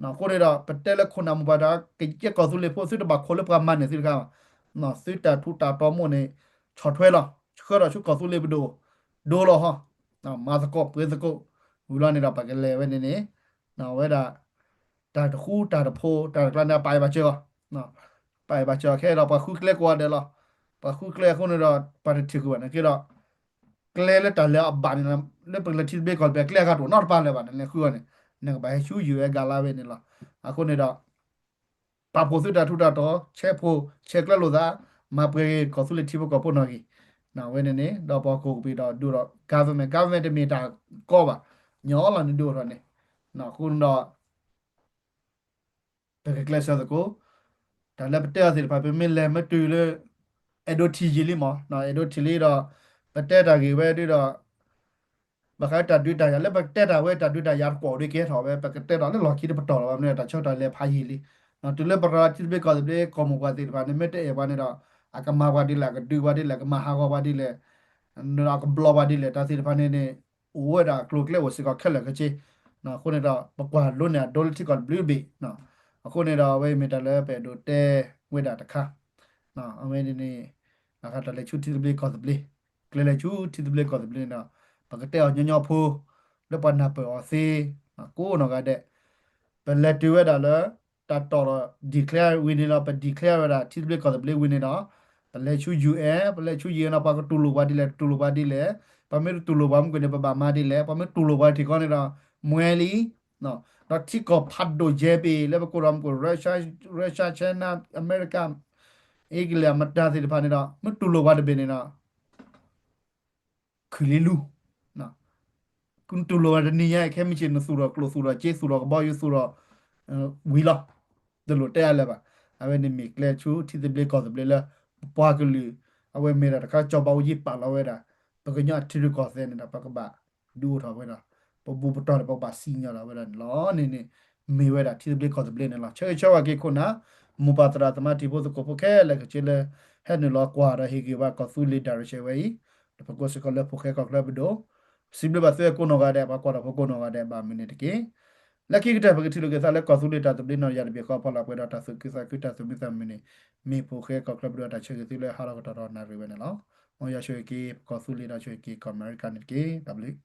အဃိန့ၣ်ဒီး ပတဲလၢခိၣ်နၢ်မိၢ်ပှၢ်တၢ် ကယဲၢ်ကီၢ်သူလ့ၤဖိ သုတဘၣ်ခိးလၢပှၤမၤန့ၢ်သုတခါဘၣ်. သုတၢ်ထူးတၢ်တီၤမိၣ်န့ၣ် ဆီၣ်ထွဲလီၤ ဆှၢလီၤဆူကီၢ်သူလ့ၤပဒိၣ် ဒိလီၤဟီ မၤသကိးပှ့ၤသကိး ဝံၤလီၤန့ၣ်ဒီး ပကလဲၤဝဲန့ၣ်န့ၣ် ဝဲဒၣ် တၢ်တဃူတၢ်တဖိး တၢ်တကျါန့ၣ် ပာ်အီၤဘၣ်စၢၤအီၤ, ပာ်အီၤဘၣ်စၢၤအီၤ ခဲအံၤဒီး ပှၤဃုကျဲကိးဂၤဒဲးလီၤ. ပှၤဃုကျဲအဃိန့ၣ်ဒီး ပှၤတထံၣ်ကွံာ်ဘၣ်န့ၣ်က့ဒီး ကျဲလၢတၢ်လဲၤအဘၣ်န့ၣ် လၢပကလဲၤထံသဘျ့ကီၢ်သဘျ့ ကျဲအဂၤတအိၣ်နီတပၤလၢၤဘၣ်န့ၣ် လဲၤဃုအီၤန့ၣ် နကဘၣ်ဟဲဆူ ယူၢ်အဲၣ် ကၤလါဝဲန့ၣ်လီၤ. အဃိန့ၣ်ဒီး ပာ်ဖှိၣ်သုတၢ်ထူးတၢ်တီၤ ဆဲးဖှိၣ်ဆဲးကျၢလိာ်သး မၤပှဲၤက့ၤကီၢ်သူလ့ၤထံဖိကီၢ်ဖိနီၢ်ဂံၢ် အဝဲန့ၣ်န့ၣ် ဒီးပှၤကိးကပံာ်ဒီးဒိၣ်ဒီး government, government တမ့ၢ်တၢ်ကီဘၣ်, ညီလီၤန့ၣ်ဒိၣ်ထီၣ်န့ၣ်, အဃိန့ၣ်ဒီး ပကကျဲးစၢးသကိး တၢ်လၢပတဲအီၤသ့ၣ်တဖၣ် ပမ့ၢ်လဲၤမ့ၢ်တုၤလၢ အဲၣ်ဒိးထံၣ်ယံာ်လံမး, အဲၣ်ဒိးထံၣ်လံဒီး ပတဲတၢ်ဂ့ၢ်ဝဲဒၣ်ဒီး ဘၣ်ဃးတၢ်ဒုးတၢ်ယၤ လၢပကတဲတၢ်ဝဲ တၢ်ဒုးတၢ်ယၤတကွီၣ်ဒုးကဲထီၣ်ဝဲ ပကတဲဒီးလၢလီၢ်ခံတပတီၢ်လီၤဘၣ် မ့ၢ်တၢ်ဆၢကတီၢ်လဲၤဖးယံာ်လံ. တုၤလၢပရၤထံသဘျ့ကီၢ်သဘျ့ ကီၢ်မိၢ်ပှၢ်သ့ၣ်တဖၣ်န့ၣ် မ့ၢ်တအဲၣ်ပှၤန့ၣ်ဒီး အကမၤပှၤဒ်လဲၣ် အကဒုးပှၤဒ်လဲၣ် အကမၤဟးဂီၤပှၤဒ်လဲၣ် အကဘျီပှၤဒ်လဲၣ် တၢ်သ့ၣ်တဖၣ်န့ၣ်န့ၣ် အိၣ်ဝဲဒၣ်ကျိၤကျဲအိၣ်စ့ၢ်ကီးခဲလၢာ်ခဲဆ့. အဃိန့ၣ်ဒီး ပကွၢ်လိန့ၢ်အဒိလၢထံကီၢ်တဘျုးတဘ့ၣ်. အဃိန့ၣ်ဒီး အဝဲအံၤမ့ၢ်တၢ်လၢပအဲၣ်ဒိးတဲဝဲဒၣ်တခါ အဝဲန့ၣ်န့ၣ် တၢ်လဲၤဆူထံသဘျ့ကီၢ်သဘျ့ ကျဲလဲၤဆူထံသဘျ့ကီၢ်သဘျ့န့ၣ်ဒီး ပကတဲအီၤညီညီဖိ လၢပှၤနၢ်ပၢၢ်အီၤသ့ ကိးနီၢ်ဂၤဒဲး ပလဲၤတုၤဝဲဒၣ်လၢ တၢ်တီၢ်ဒီး declare ဝံၤန့ၣ်ဒီး ပ declare ဝဲဒၣ်ထံသဘျ့ကီၢ်သဘျ့ဝံၤန့ၣ်ဒီး ပလဲၤဆူ ယူၢ်အဲၣ်, ပလဲၤဆူ ယူၢ်အဲၣ် န့ၣ်ဒီး ပှၤကတူၢ်လိာ်ပှၤဒ်လဲၣ် တူၢ်လိာ်ပှၤဒ်လဲၣ်, ပှၤမ့ၢ်တတူၢ်လိာ်ပှၤမုၢ်ကွံာ်န့ၣ် ပဘၣ်မၤဒ်လဲၣ်, ပှၤမ့ၢ်တူၢ်လိာ်ပှၤထံကီၢ်န့ၣ်ဒီး မွဲလံ ဒီးထံကီၢ်ဖးဒိၣ်ယဲၢ်ဘ့ၣ် လၢပကိးဒီးမုၢ်ကိၣ် Russia, Russia, China, America, အ့ကလံး အမတၤသ့ၣ်တဖၣ်န့ၣ်ဒီး မ့ၢ်တူၢ်လိာ်ပှၤတဘ့ၣ်န့ၣ်ဒီး ခုၣ်လံလူ နတူၢ်လိာ်ဝဲတနံၤညါအံၤ ခဲမုၢ်ဆ့ၣ်နသူၣ်ထီၣ်ကျိၣ်သူၣ်ထီၣ်စ့သူၣ်ထီၣ်ကဘီယူၤသူၣ်ထီၣ် ဝံၤလီၤ. တလိၣ်တဲအါလၢၤဘၣ်. အဝဲန့ၣ်မ့ၢ်ကျဲဆူထံသဘျ့ကီၢ်သဘျ့လၢ ပပှၤကလုာ် အဝဲမ့ၢ်ဒၣ်တခါ ကၠီၤဘးအူကၠံပာ်လီၤဝဲဒၣ် ပကညီအထံရူၢ်ကီၢ်သဲးန့ၣ်ဒီး ပကဘၣ်ဒုးအိၣ်ထီၣ်ဝဲဒီး ပဘူၣ်ပတီၢ်ဒီး ပကဘၣ်စံၣ်ညီၣ်ထီၣ်ဝဲဒၣ်န့ၣ်လီၤန့ၣ်န့ၣ် မ့ၢ်ဝဲဒၣ်ထံသဘျ့ကီၢ်သဘျ့န့ၣ်လီၤ. ဆၢဂ့ၤဆၢဝါက့ၤခိၣ်နၢ် မိၢ်ပၢ်သရၣ်သမါတံၤဖိသကိးဖိခဲလၢာ်ခဲဆ့လၢ ဟဲနုာ်လီၤကွၢ်ဒီးဟ့ၣ်ဂံၢ်ဘါကီၢ်သူလ့ၤ direction ဝဲအံၤ ဒီးပကိးစ့ၢ်ကီးလၢဖိၣ်ဃဲကီၢ်ချၢပဒိၣ် စံးဘျုးဘၣ်သုဝဲကိးနီၢ်ဂၤဒဲး ပှၤကွၢ်တၢ်ဖိကိးနီၢ်ဂၤဒဲး ဘၣ်မနုၤန့ၣ်တက့ၢ်. လၢခံကတၢၢ် ပကထံၣ်လိာ်က့ၤသးလၢကီၢ်သူလ့ၤတၢ်သဘျ့နီၢ်ယၤတဘ့ၣ်ဃီအဖီလာ် ပှဲၤဒီးတၢ်သူၣ်ခုသးခု တၢ်သူၣ်မံသးမုာ်န့ၣ် မ့ၢ်ဖိၣ်ဃဲကီၢ်ချၢပဒိၣ်အတၢ်ဆၢဂ့ၤသုလၢဟါလီၤကတီၢ်ဒီးနၣ်ရံၣ်ဝဲန့ၣ်လီၤ. မ်ယွၤဆိၣ်ဂ့ၤက့ၤပကီၢ်သူလ့ၤဒီးဆိၣ်ဂ့ၤက့ၤကီၢ်အမဲရကၤန့ၣ်တက့ၢ်. တၢ်ဘျုး